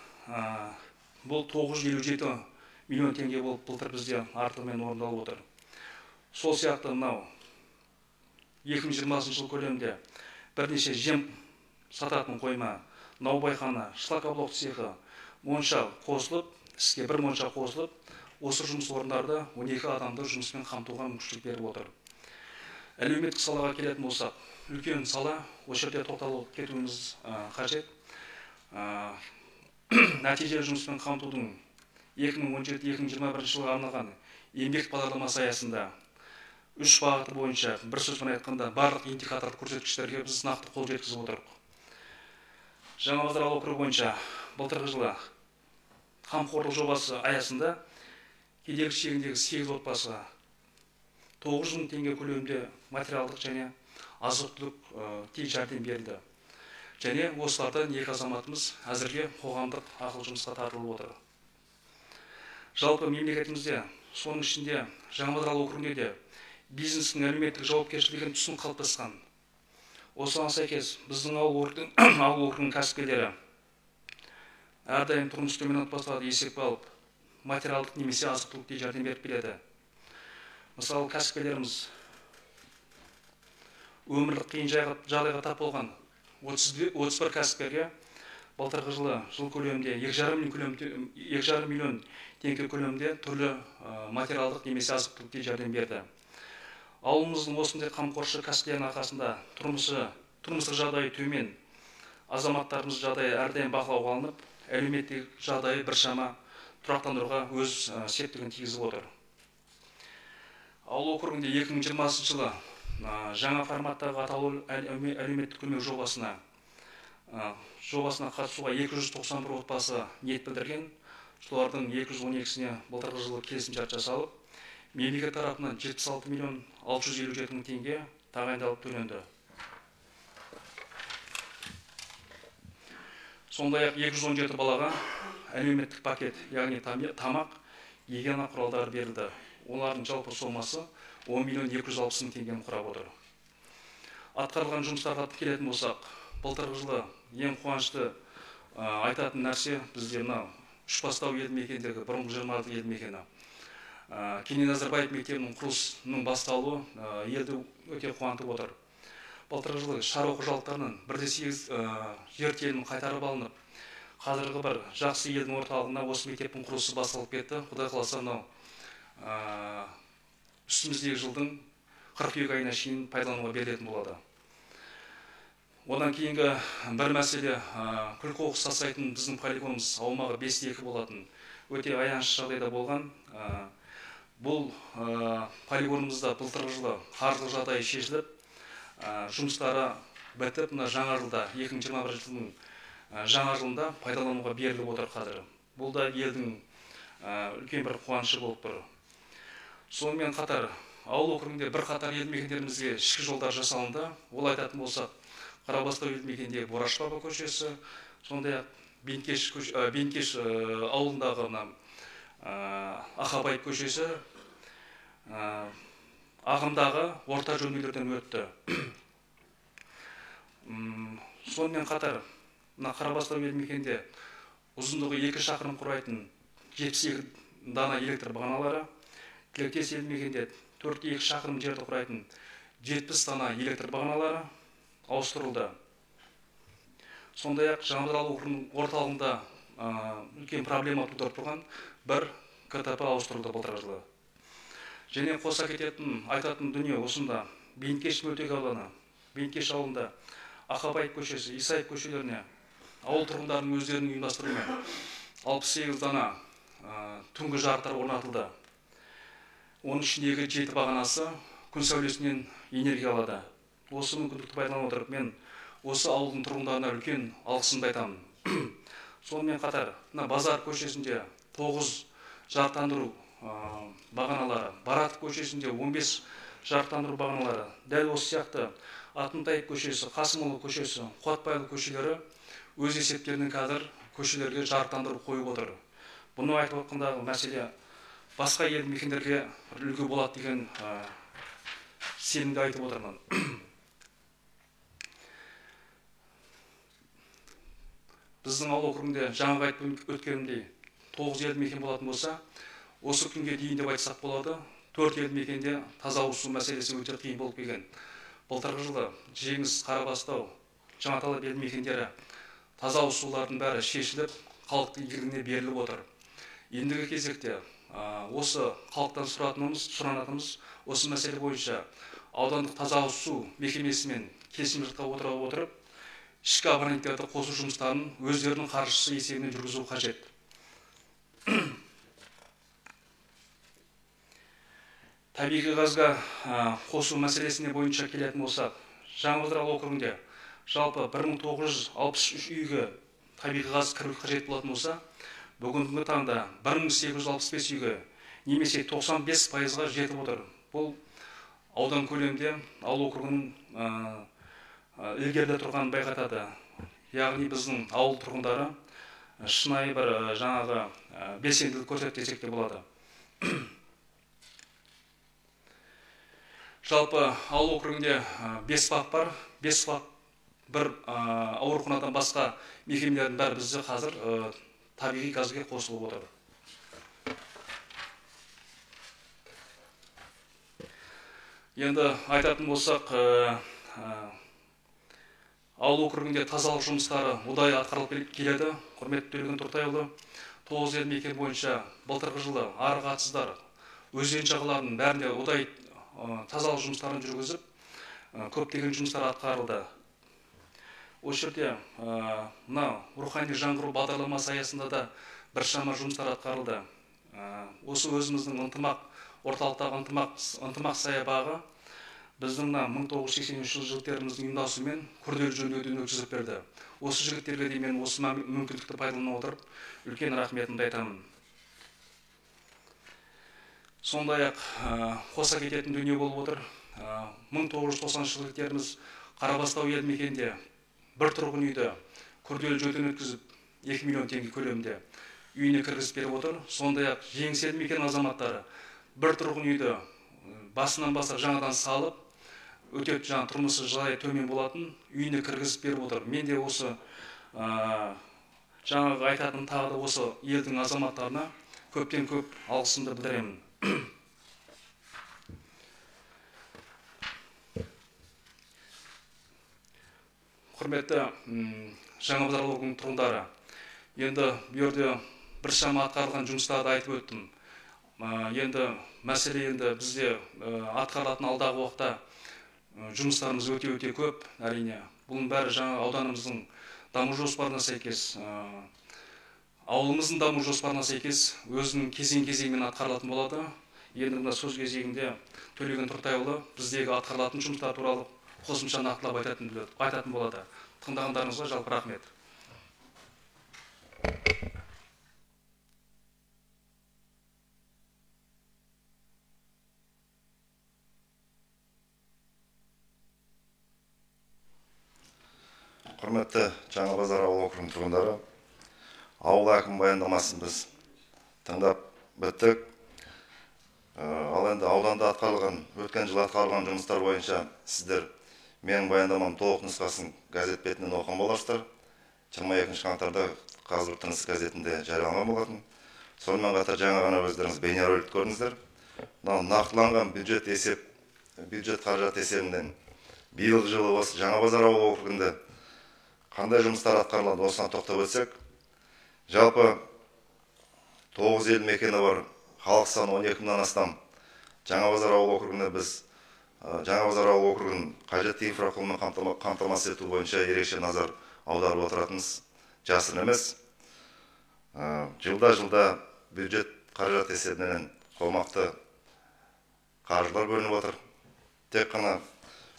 бұл 957 миллион теңге болып былтыр бізде артығымен орындалып отыр. Сол сияқты мынау 2020 жыл көлемінде бірнеше жем сататын қойма, наубайхана, шлакоблок цехы, монша қосылып, іске бір монша қосылып, осы жұмыс орындарда 12 адамды жұмыспен қамтуға мүмкіншілік беріп отыр. Әлеуметтік салаға келетін болсақ, үлкен сала, осы жерде тоқталып кетуіміз қажет. Нәтижелі жұмыспен қамтудың 2017-2021 жылға арналған еңбек бағдарламасы аясында 3 бағыты бойынша бір сөзбен айтқанда барлық индикаторлық көрсеткіштерге біз нақты қол жеткізіп отырмыз. Жаңа Базар ауыл округі бойынша былтырғы жылы қамқорлық жобасы аясында кедейлік шегіндегі 8 отбасыға 900 мың теңге көлемінде материалдық және азық-түлік тегін жәрдем берілді. Және осылардан 2 азаматымыз әзірге қоғамдық ақылы жұмысқа тартылып отыр. Жалпы мемлекетімізде, соның ішінде Жаңа Базар ауыл округінде де бизнестің әлеуметтік жауапкершілігін түсін қалыптасқан. Осыған сәйкес біздің ауыл округінің кәсіпкерлері әрдайым тұрмысы төмен отбасыларды есепке алып, материалдық немесе азық-түлікке жәрдем беріп келеді. Мысалы, кәсіпкерлеріміз өмірлік қиын жағдайға тап болған 31 кәсіпкерге былтырғы жылы жыл көлемінде 2,5 миллион теңге көлемінде түрлі материалдық немесе азық-түлікке жәрдем берді. Ауылымыздың осындай қамқоршы кәсіпкерлерінің арқасында тұрмыстық жағдайы төмен азаматтарымыз жағдайы әрдайым бақылауға алынып, әлеуметтік жағдайы біршама тұрақтандыруға өз септігін тигізіп отыр. Ауыл округінде 2020 жылы жаңа форматтағы атаулы әлеуметтік көмек жобасына қатысуға 291 отбасы ниет білдірген. Солардың 212-сіне былтырғы жылы келісімшарт жасалып, мемлекет тарапынан 76 миллион 657 мың теңге тағайындалып төленді. Сондай-ақ 217 балаға әлеуметтік пакет, яғни тамақ, гигиена құралдары берілді. Олардың жалпы сомасы 10 миллион 260 мың теңгені құрап отыр. Атқарылған жұмыстарға келетін болсақ, былтырғы жылы ең қуанышты айтатын нәрсе бізде мынау Үшбастау елді мекеніндегі бұрынғы 26 елді мекені. Кенен Назарбаев мектебінің құрылысының басталуы елді өте қуантып отыр. Былтырғы жылы шаруа қожалықтарынан 1,8 жер телімі қайтарып алынып, қазіргі бір жақсы елдің орталығында осы мектептің құрылысы басталып кетті. Құдай қаласа мынау үстіміздегі жылдың қыркүйек айына шейін пайдалануға берілетін болады. Одан кейінгі бір мәселе, күл қоқыс тастайтын біздің полигонымыз аумағы 5,2 болатын. Өте аянышты жағдайда болған. Бұл полигонымызда былтырғы жылы қаржылық жағдайы шешіліп, жұмыстары бітіп, мына жаңа жылда 2021 жылдың жаңа жылында пайдалануға беріліп отыр қазір. Бұл да елдің үлкен бір қуанышы болып тұр. Сонымен қатар ауыл округінде бірқатар елді мекендерімізге ішкі жолдар жасалынды. Ол айтатын болсақ, Қарабастау елді мекеніндегі Бораш баба көшесі, сондай-ақ Бенкеш ауылындағы мына Ақабаев көшесі, ағымдағы орта жөндеулерден өтті. Сонымен қатар мына Қарабастау елді мекенінде ұзындығы 2 шақырым құрайтын 72 дана электр бағаналары, Тілектес елді мекенінде 4,2 шақырым жерді құрайтын 70 дана электр бағаналары ауыстырылды. Сондай-ақ Жаңабазар ауыл округінің орталығында үлкен проблема тудырып тұрған бір КТП ауыстырылды былтырғы жылы. Және қоса кететін айтатын дүние осында Бейнкеш мөлтек ауданы, Бейнкеш ауылында Ақабаев көшесі, Исаев көшелеріне ауыл тұрғындарының өздерінің ұйымдастыруымен 68 дана түнгі жарықтар орнатылды. Оның ішіндегі 7 бағанасы күн сәулесінен энергия алады. Осы мүмкіндікті пайдалана отырып, мен осы ауылдың тұрғындарына үлкен алғысымды айтамын. Сонымен қатар, мына Базар көшесінде 9 жарықтандыру бағаналары, Баратов көшесінде 15 жарықтандыру бағаналары, дәл осы сияқты Атымтаев көшесі, Қасымұлы көшесі, Қуатбайұлы көшелері өз есептерінен қазір көшелерге жарықтандыру қойып отыр. Бұны айтып отқандағы мәселе басқа елді мекендерге үлгі болады деген сенімді айтып отырмын. Біздің ауыл округінде жаңағы айтып өткенімдей 9 елді мекен болатын болса, осы күнге дейін деп айтсақ болады, 4 елді мекенде таза ауыз су мәселесі өте қиын болып келген. Былтырғы жылы Жеңіс, Қарабастау, Жаңаталап елді мекендері таза ауыз сулардың бәрі шешіліп, халықтың игілігіне беріліп отыр. Ендігі кезекте осы халықтан сұранатынымыз осы мәселе бойынша аудандық таза ауыз су мекемесімен келісімшартқа отыра отырып, ішкі абоненттерді қосу жұмыстарын өздерінің қаржысы есебінен жүргізу қажет. Табиғи газға қосу мәселесіне бойынша келетін болсақ, Жаңабазар ауыл округінде жалпы 1963 үйге табиғи газ кіру қажет болатын болса, бүгінгі таңда 1865 үйге немесе 95%-ға жетіп отыр. Бұл аудан көлемінде ауыл округінің ілгеріде тұрғанын байқатады. Яғни біздің ауыл тұрғындары шынайы бір жаңағы белсенділік көрсетті десек те болады. Жалпы ауыл округінде 5 ФАП бар, 5 ФАП бір ауруханадан басқа мекемелердің бәрі бізде қазір табиғи газге қосылып отыр. Енді айтатын болсақ, ауыл округінде тазалық жұмыстары ұдайы атқарылып келеді. Құрметті Төлеген Тұртайұлы, 9 елді мекен бойынша былтырғы жылы арық атыздар, өзен жағаларының бәрінде ұдайы тазалық жұмыстарын жүргізіп, көптеген жұмыстар атқарылды. Осы жерде мына рухани жаңғыру бағдарламасы аясында да біршама жұмыстар атқарылды. Осы өзіміздің ынтымақ орталықтағы ынтымақ саябағы біздің мына 1983 жылы жігіттеріміздің ұйымдасуымен күрделі жөндеуден өткізіп берді. Осы жігіттерге де мен осы мүмкіндікті пайдалана отырып үлкен рахметімді айтамын. Сондай-ақ қоса кететін дүние болып отыр. 1990 жылы жігіттеріміз Қарабастау елді мекенінде бір тұрғын үйді күрделі жөндеуден өткізіп 2 миллион теңге көлемінде үйіне кіргізіп беріп отыр. Сондай-ақ Жеңіс елді мекен азаматтары бір тұрғын үйді басынан бастап жаңадан салып, өте жаңа тұрмысы жағдайы төмен болатын үйіне кіргізіп беріп отыр. Мен де осы жаңағы айтатын тағы да осы елдің азаматтарына көптен көп алғысымды білдіремін. Құрметті Жаңабазар ауылының тұрғындары, енді бұл жерде біршама атқарылған жұмыстарды айтып өттім. Енді мәселе енді бізде атқарылатын алдағы уақытта жұмыстарымыз өте-өте көп, әрине. Бұның бәрі жаңа ауданымыздың даму жоспарына сәйкес, ауылымыздың даму жоспарына сәйкес өзінің кезең-кезеңімен атқарылатын болады. Енді мына сөз кезегінде Төлеген Тұртайұлы біздегі атқарылатын жұмыстар туралы қосымша нақтылап айтатын болады. Тыңдағандарыңызға жалпы рахмет. Құрметті Жаңабазар ауыл округінің тұрғындары, ауыл әкімі баяндамасын біз тыңдап біттік. Ал енді ауданда атқарылған, өткен жылы атқарылған жұмыстар бойынша сіздер менің баяндамам толық нұсқасын газет бетінен оқыған боларсыздар. 22 қаңтарда Қазығұрт тынысы газетінде жарияланған болатын. Сонымен қатар жаңа ғана өздеріңіз бейнероликті көрдіңіздер. Мынау нақтыланған бюджет қаражат есебінен биылғы жылы осы Жаңа Базар ауыл округінде қандай жұмыстар атқарылады, осыған тоқтап өтсек. Жалпы 9 елді мекені бар, халық саны 12 мыңнан астам. Жаңа Базар ауыл округінде біз Жаңа Базар ауыл округін қажетті инфрақұрылыммен қамтамасыз ету бойынша ерекше назар аударып отыратынымыз жасырын емес. Жылда-жылда бюджет қаражат есебінен қомақты қаржылар бөлініп отыр. Тек қана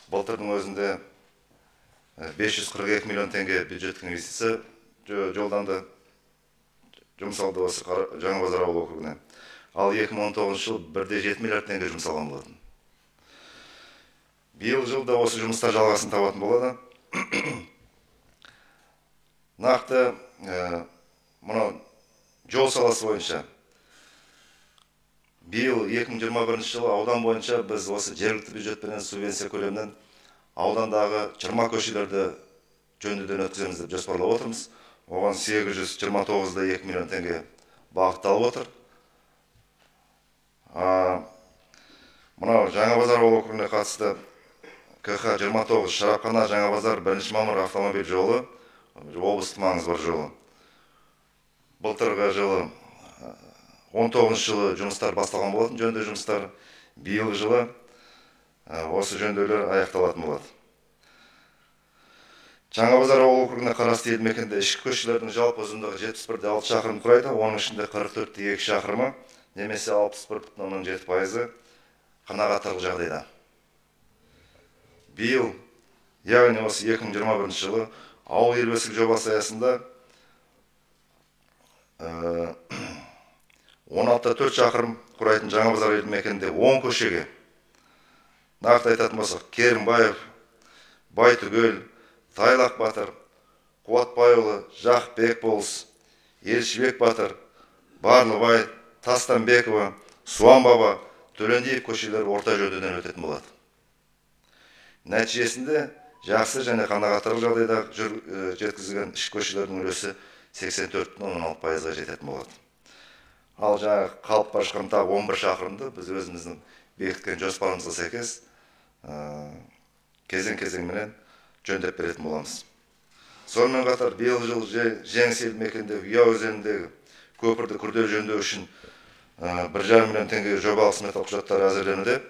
былтырдың өзінде 542 миллион теңге бюджеттік инвестиция жолданды, жұмсалды осы Жаңа Базар ауыл округіне. Ал 2019 жыл 1,7 миллиард теңге жұмсалған болатын. Биыл жылда осы жұмыстар жалғасын табатын болады. Нақты мынау жол саласы бойынша биыл 2021 жылы аудан бойынша біз осы жергілікті бюджетпенен субвенция көлемінен аудандағы 20 көшелерді жөндеуден өткіземіз деп жоспарлап отырмыз. Оған 829,2 миллион теңге бағытталып отыр. Мынау Жаңа Базар ауыл округіне қатысты КХ 29 Шарапхана Жаңа Базар 1 мамыр автомобиль жолы, облыстық маңызы бар жолы. Былтырғы жылы 19 жылы жұмыстар басталған болатын, жөндеу жұмыстары. Биылғы жылы осы жөндеулер аяқталатын болады. Жаңа Базар ауыл округіне қарасты елді мекенде ішкі көшелердің жалпы ұзындығы 71,6 шақырым құрайды, оның ішінде 44,2 шақырымы немесе 61,7% қанағаттарлық жағдайда. Биыл, яғни осы 2021 жылы ауыл ел бесігі жобасы аясында 16,4 шақырым құрайтын Жаңа Базар елді мекенінде 10 көшеге, нақты айтатын болсақ, Керімбаев, Байтүгел, Тайлақ батыр, Қуатбайұлы, Жақбек болыс, Елшібек батыр, Барлыбай, Тастанбекова, Суан баба, Төлендиев көшелері орта жөндеуден өтетін болады. Нәтижесінде жақсы және қанағаттарлық жағдайда жеткізілген ішкі көшелердің үлесі 84,6%-ға жететін болады. Ал жаңағы қалып бара жатқан тағы 11 шақырымды біз өзіміздің бекіткен жоспарымызға сәйкес кезең-кезеңменен жөндеп беретін боламыз. Сонымен қатар биылғы жылы Жеңіс елді мекеніндегі Ұя өзеніндегі көпірді күрделі жөндеу үшін 1,5 миллион теңге жобалық сметалық құжаттары әзірленуде.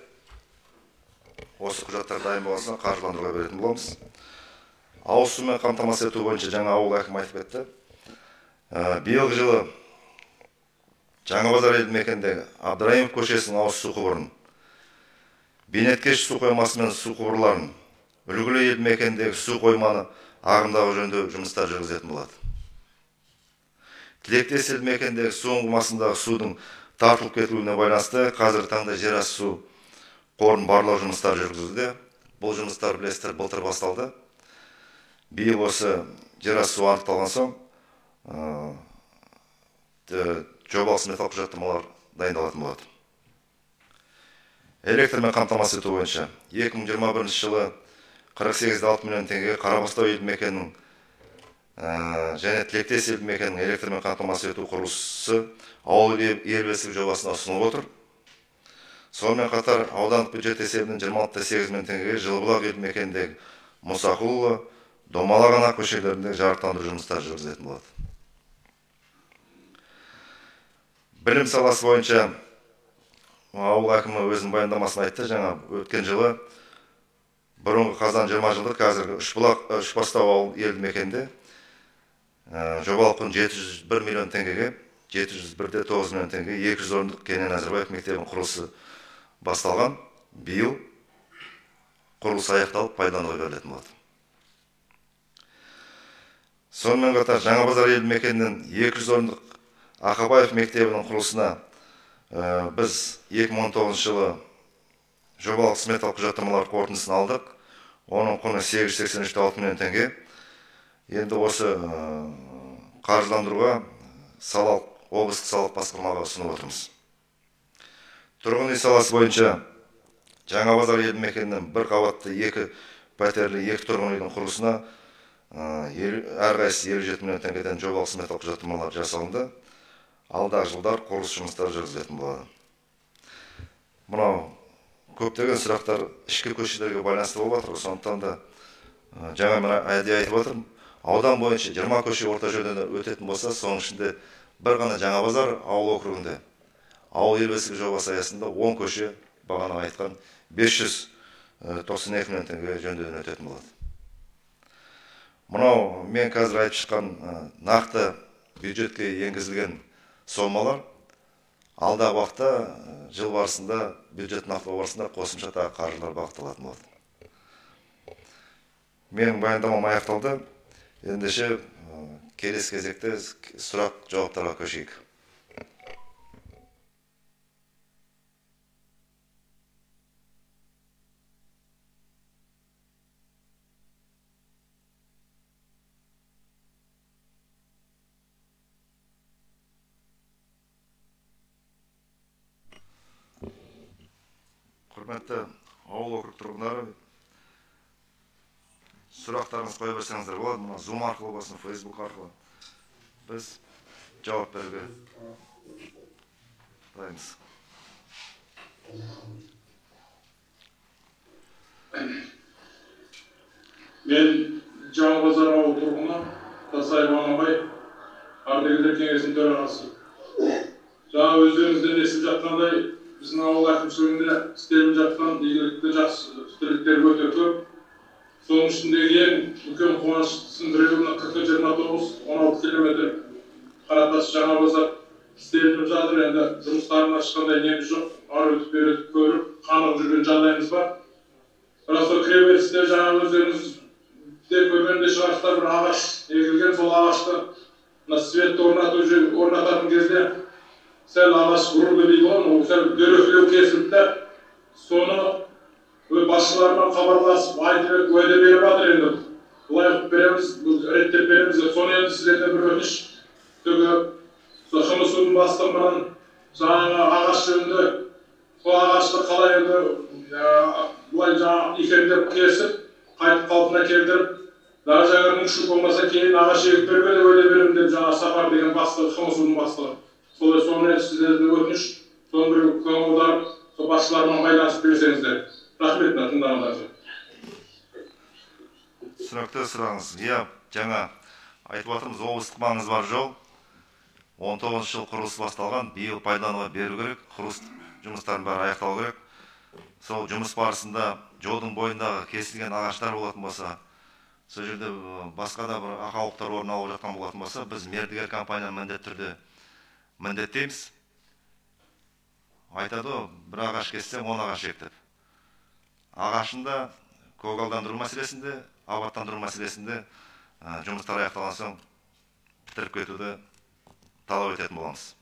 Осы құжаттар дайын болған соң қаржыландыруға беретін боламыз. Ауыз сумен қамтамасыз ету бойынша жаңа ауыл әкімі айтып кетті. Биылғы жылы Жаңа Базар елді мекеніндегі Абдраимов көшесінің ауыз су құбырын, Бейнеткеш су қоймасы мен су құбырларын, Үлгілі елді мекеніндегі су қойманы ағымдағы жөндеу жұмыстары жүргізетін болады. Тілектес елді мекеніндегі су ұңғымасындағы судың тартылып кетуіне байланысты қазіргі таңда жер асты су қорын барлау жұмыстары жүргізілуде. Бұл жұмыстар, білесіздер, былтыр басталды. Биыл осы жер асты суы анықталған соң жобалық сметалық құжаттамалар дайындалатын болады. Электрмен қамтамасыз ету бойынша 2021 жылы 48,6 миллион теңгеге Қарабастау елді мекенінің және Тілектес елді мекенінің электрмен қамтамасыз ету құрылысы ауыл ел бесігі жобасына ұсынылып отыр. Сонымен қатар аудандық бюджет есебінен 26,8 миллион теңгеге Жылыбұлақ елді мекеніндегі Мұсақұлұлы, Домалақ ана көшелерінде жарықтандыру жұмыстары жүргізілетін болады. Білім саласы бойынша ауыл әкімі өзінің баяндамасын айтты. Жаңа өткен жылы бұрынғы Қазан 20 жылдық қазіргі Үшбастау ауыл елді мекенінде жобалық құны 701 миллион теңгеге, 701,9 миллион теңгеге 200 орындық Кенен Әзірбаев мектебінің құрылысы басталған. Биыл құрылысы аяқталып пайдалануға берілетін болады. Сонымен қатар Жаңа Базар елді мекенінің 200 орындық Ақабаев мектебінің құрылысына біз 2019 жылы жобалық сметалық құжаттамалар қорытындысын алдық. Оның құны 883,6 миллион теңге. Енді осы қаржыландыруға облыстық салық басқармаға ұсынып отырмыз. Тұрғын үй саласы бойынша Жаңа базар елді мекенінің бір қабатты 2 пәтерлі 2 тұрғын үйдің құрылысына әрқайсысы 57 миллион теңгеден жобалық сметалық құжаттамалар жасалынды. Алдағы жылдар құрылыс жұмыстары жүргізілетін болады. Мынау көптеген сұрақтар ішкі көшелерге байланысты болып жатыр. Сондықтан да жаңа мен әдейі айтып отырмын. Аудан бойынша 20 көше орта жөндеуден өтетін болса, соның ішінде бір ғана Жаңа базар ауыл округінде ауыл ел бесігі жобасы аясында 10 көше бағана айтқан 592 миллион теңге жөндеуден өтетін болады. Мынау мен қазір айтып шыққан нақты бюджетке енгізілген сомалар алдағы уақытта жыл барысында бюджет нақтылау барысында қосымша тағы қаржылар бағытталатын болады. Менің баяндамам аяқталды. Ендеше келесі кезекте сұрақ жауаптарға көшейік. Құрметті ауыл округ тұрғындары, сұрақтарыңызды қоя берсеңіздер болады. Мына Zoom арқылы болсын, Facebook арқылы біз жауап беруге дайынбыз. Мен Жаңа базар ауыл тұрғыны Тасаев Аманбай, ардагерлер кеңесінің төрағасы. Жаңа өздеріңізден естіп жатқандай, біздің ауыл әкімшілігінде істеліп жатқан игілікті жақсы тірліктер өте көп. Соның ішіндегі ең үлкен қуаныштысының біреуі мына КК 29 16 километр Қаратас Жаңа базар істелініп жатыр. Енді жұмыстарына ешқандай неміз жоқ, ары өтіп бері өтіп көріп қанығып жүрген жағдайымыз бар. Бірақ сол кіреберісте жаңа өздеріңіз де көргенде шығарсыздар, бір ағаш егілген, сол ағашты мына светті орнататын кезде сәл ағаш грубо дейді ғой, ол сәл дөрекілеу кесілді де, соны басшыларына хабарласып айтып уәде беріп жатыр. Енді былай қылып береміз, реттеп береміз деп. Соны енді сіздерден бір өтініш, түгі сол ХМСУ-дың бастығынан жаңағы ағаш жөнінде, сол ағашты қалай енді былай жаңағы икемдеп кесіп қайтып қалпына келтіріп, даже жаңағы күші болмаса кейін ағаш егіп беруге де уәде беремін деп жаңағы Сапар деген бастығы, ХМСУ-дың бастығы. Солай соны енді сіздерден өтініш, соны бір көңіл аударып, сол басшылармен байланысып берсеңіздер. Рахмет тыңдағандарыңызға. Түсінікті сұрағыңыз. Иә, жаңа айтып жатырмыз, облыстық маңызы бар жол. 19 жыл құрылыс басталған, биыл пайдалануға беру керек, құрылыс жұмыстарының бәрі аяқталу керек. Сол жұмыс барысында жолдың бойындағы кесілген ағаштар болатын болса, сол жерде басқа да бір ақаулықтар орын алып жатқан болатын болса, біз мердігер компанияны міндетті түрде міндеттейміз. Айтады ғой, бір ағаш кессең, 10 ағаш ек деп. Ағашында көгалдандыру мәселесінде, абаттандыру мәселесінде жұмыстар аяқталған соң бітіріп кетуді талап ететін боламыз.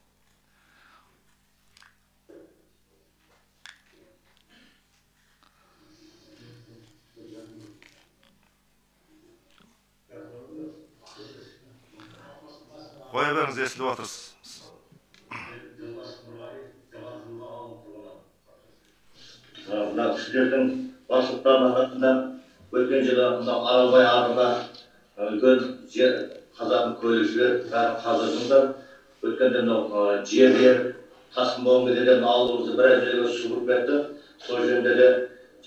Қоя беріңіз, естіліп отырсыз. Мына кісілердің басшылықтарының арасында өткен жылы мына Аралбай арығына үлкен жер қазатын көлік жіберіп, бәрін қаздырдыңдар. Өткенде мынау жерлер тасқын болған кезде де ауылымызды біраз жерге су кіріп кетті. Сол жөнінде де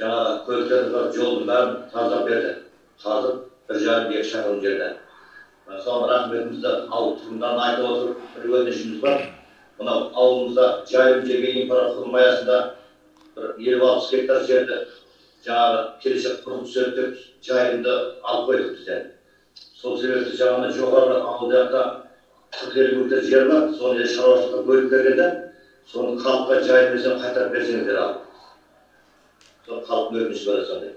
жаңағы көліктерді бар жолдың бәрін тазалап берді. Қазып 1,5-2 шақырым жерде. Соған рахметімізді ауыл тұрғындарына айтып отырып бір өтінішіміз бар. Мынау ауылымызда жайылым жерге инфрақұрылым аясында бір 50-60 гектар жерді жаңағы келешек құрылым түседі деп жайылымды алып қойдық біздер. Сол себепті жаңағы жоғары ауыл жақта 40-50 гектар жер бар, соны шаруашылыққа бөліп бергенде, соны халыққа жайылым десем қайтарып берсеңіздер алып. Сол халықтың өтініші бар сондай.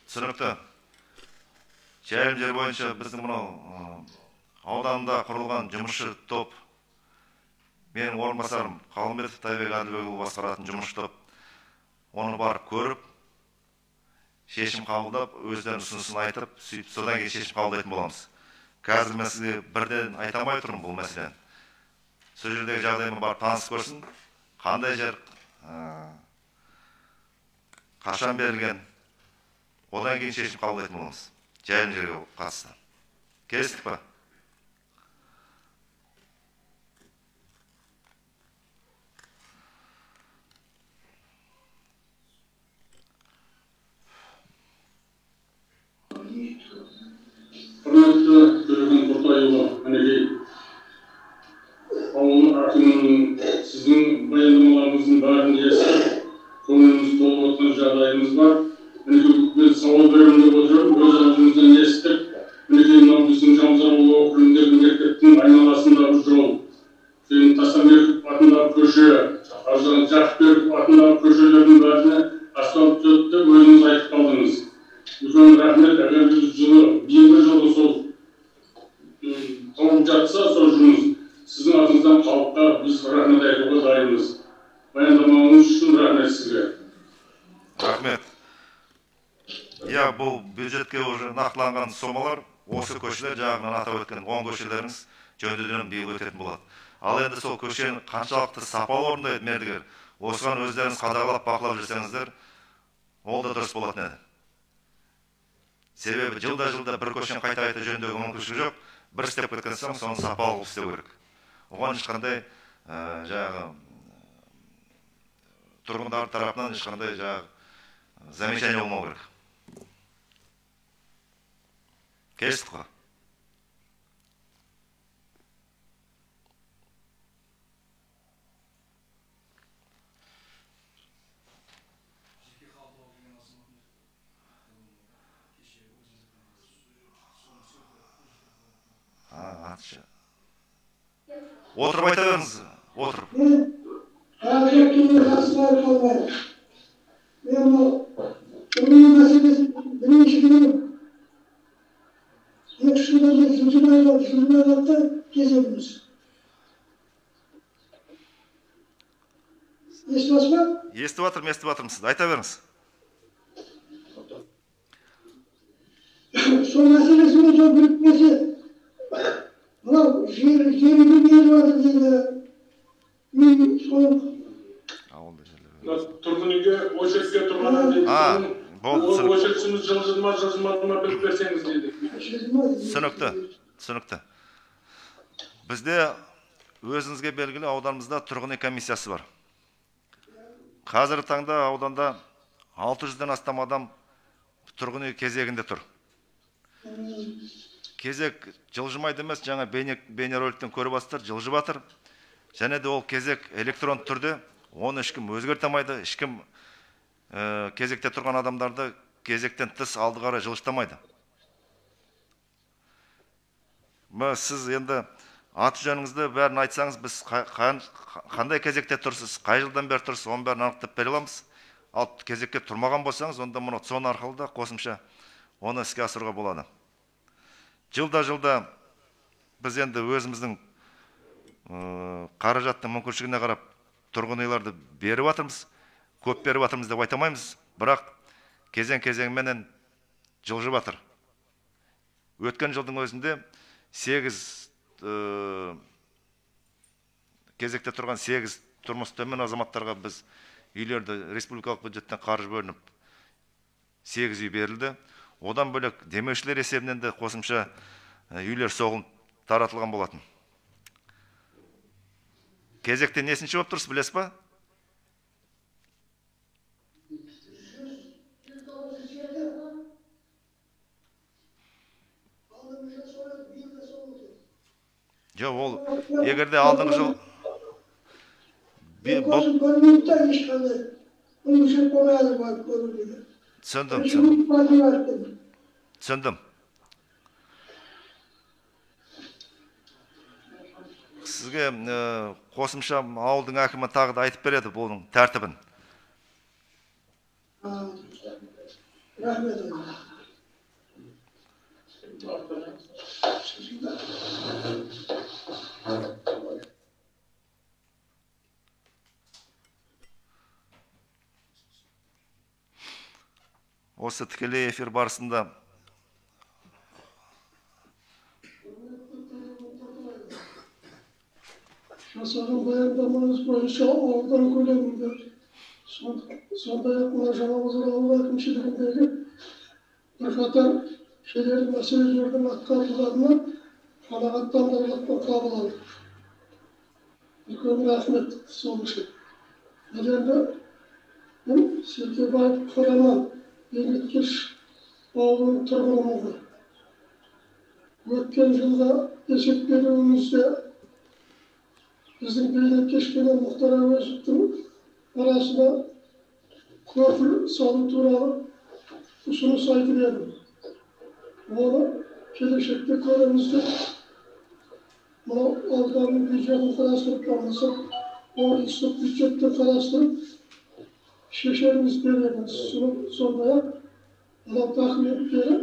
Түсінікті. Жайылым жер бойынша біздің мынау ауданда құрылған жұмысшы топ, менің орынбасарым Қалымбетов Тайбек Әділбекұлы басқаратын жұмысшы топ, оны барып көріп, шешім қабылдап, өздерінің ұсынысын айтып, сөйтіп содан кейін шешім қабылдайтын боламыз. Қазір мен сізге бірден айта алмай тұрмын бұл мәселені. Сол жердегі жағдаймен барып танысып көрсін, қандай жер, қашан берілген, одан кейін шешім қабылдайтын боламыз. Жайылым жерге қатысты. Келістік па? Құрметті Төлеген Құртайұлы, мінекей ауыл әкімінің сіздің баяндамаларыңыздың бәрін естіп, көңіліміз толып отырған жағдайымыз бар. Мінекей мен сауал беремін деп отырмын, өз аузыңыздан естіп, мінекей мынау біздің Жаңабазар ауыл округіндегі мектептің айналасындағы жол, кейін Тастамбеков атындағы көше, Жақыпбеков атындағы көшелердің бәріне асфальт төкті, өзіңіз айтып қалдыңыз. Үлкен рахмет, егер биылғы жылы сол толып жатса, сол жұмыс сіздің атыңыздан халыққа біз рахмет айтуға дайынбыз. Баяндамаңыз үшін рахмет сізге. Рахмет. Иә, бұл бюджетке уже нақтыланған сомалар, осы көшелер, жаңағы мен атап өткен 10 көшелеріңіз жөндеуден биыл өтетін болады. Ал енді сол көшені қаншалықты сапалы орындайды мердігер, осыған өздеріңіз қадағалап бақылап жүрсеңіздер, ол да дұрыс болатын еді. Себебі жылда-жылда бір көшені қайта-қайта жөндеуге мүмкіншілік жоқ, бір істеп кеткен соң соны сапалы қылып істеу керек. Оған ешқандай жаңағы тұрғындар тарапынан ешқандай жаңағы замечание болмау керек. Келістік қой? Отырып айта беріңіз, отырып. Мен тұрғын үй мәселесін бірінші күні 2 жылдан бері жылжымай қалды кезегіміз. Естіп жатсыз ба? Естіп жатырмын, естіп жатырмын сізді. Айта беріңіз. Сол мәселесімен сол бірікпесе, мынау жер үйге беріп жатыр дейді. Үй сол тұрғын үйге очередке тұрған дейді. Очередіміз жылжымады ма біліп берсеңіз дейді. Түсінікті, түсінікті. Бізде өзіңізге белгілі ауданымызда тұрғын үй комиссиясы бар. Қазіргі таңда ауданда 600-ден астам адам тұрғын үй кезегінде тұр. Кезек жылжымайды емес, жаңа бейнероликтен көріп жатсыздар, жылжып жатыр. Және де ол кезек электронды түрде, оны ешкім өзгерте алмайды, ешкім кезекте тұрған адамдарды кезектен тыс алды қарай жылжытамайды. Сіз енді аты жөніңізді бәрін айтсаңыз, біз қандай кезекте тұрсыз, қай жылдан бері тұрсыз, оның бәрін анықтап бере аламыз. Ал кезекке тұрмаған болсаңыз, онда мұны ЦОН арқылы да қосымша оны іске асыруға болады. Жылда-жылда біз енді өзіміздің қаражаттың мүмкіншілігіне қарап тұрғын үйлерді беріп жатырмыз, көп беріп жатырмыз деп айта алмаймыз, бірақ кезең-кезеңменен жылжып жатыр. Өткен жылдың өзінде 8 кезекте тұрған 8 тұрмысы төмен азаматтарға біз үйлерді республикалық бюджеттен қаржы бөлініп 8 үй берілді. Одан бөлек демеушілер есебінен де қосымша үйлер соғылып таратылған болатын. Кезекте несінші болып тұрсыз, білесіз ба? Жоқ, ол егер де алдыңғы жыл түсіндім, түсіндім. Сізге қосымша ауылдың әкімі тағы да айтып береді бұның тәртібін. Рахмет. Осы тікелей эфир барысында Жас Жасаған баяндамаңыз бойынша аудан көлемінде, сондай-ақ мына Жаңабазар ауыл әкімшілігіндегі бірқатар келелі мәселелердің атқарылғанына қанағаттандырарлықпен қабыл алдық. Үлкен рахмет сол үшін. Ал енді мен Серкебаев Қараман, Бейнеткеш ауылының тұрғынымын ғой. Өткен жылға есеп беруімізде біздің Бейнеткеш пенен Мұхтар Әуезовтің арасына көпір салу туралы ұсыныс айтып едім. Оны келешекте көреміз деп, мынау ауданның бюджетін қарастырып, болмаса облыстық бюджетті қарастырып шешеріміз деп едіңіз. Сондай-ақ мынау документтері,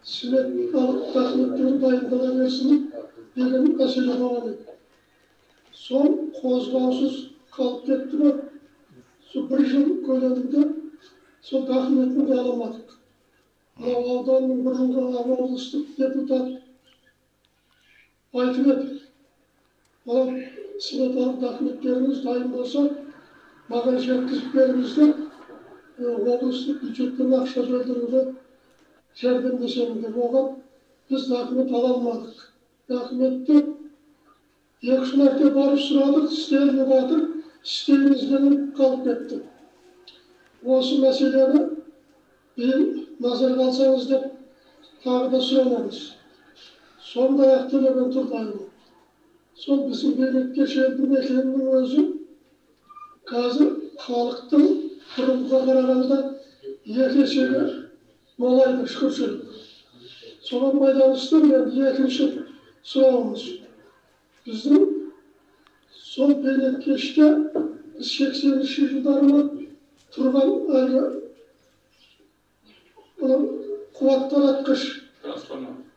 сметалық документтері дайындала берсін деген мәселе болған еді. Сол қозғаусыз қалып кетті ме, сол бір жыл көлемінде сол документін де ала алмадық. Мынау ауданның бұрынғы облыстық депутат айтып еді, мынау сметалық документтеріңіз дайын болса, маған жеткізіп беріңіз деп, облыстық бюджеттен ақша бөлдіруге жәрдемдесемін деп. Оған біз документ ала алмадық. Документті 2-3 мәрте барып сұрадық, істелініп жатыр, істейміз деген қалып кетті. Осы мәселені биыл назарға алсаңыз деп тағы да сұранамыз. Сондай-ақ Төлеген Тұрдайұлы, сол біздің Бейнеткеш елді мекенінің өзі қазір халықтың бұрынғыға қарағанда 2 есеге молайды, шүкіршілік. Соған байланысты мен екінші сұрауымыз, біздің сол Бейнеткеште 80-ші жылдары ма тұрған әлгі қуат таратқыш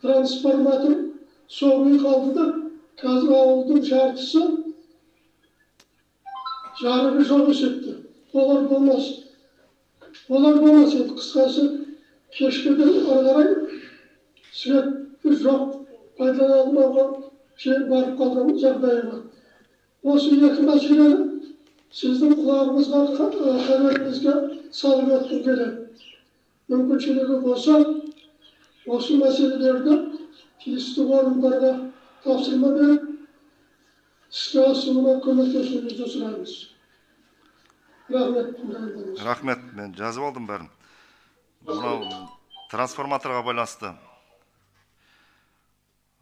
трансформатор соғылмай қалды да, қазір ауылдың жартысы жарығы жоқ есепті. Олар болмас. Олар болмас еді. Қысқасы, кешкіден ары қарай светті жоқ пайдалана алмауға барып қалған жағдайы бар. Осы екі мәселені сіздің құлағыңызға, хаберіңізге салып өткім келеді. Мүмкіншілігі болса, осы мәселелерді тиісті орындарға тапсырма беріп, іске асыруына көмектесуіңізді сұраймыз. Рахмет. Рахмет, мен жазып алдым бәрін. Мынау трансформаторға байланысты.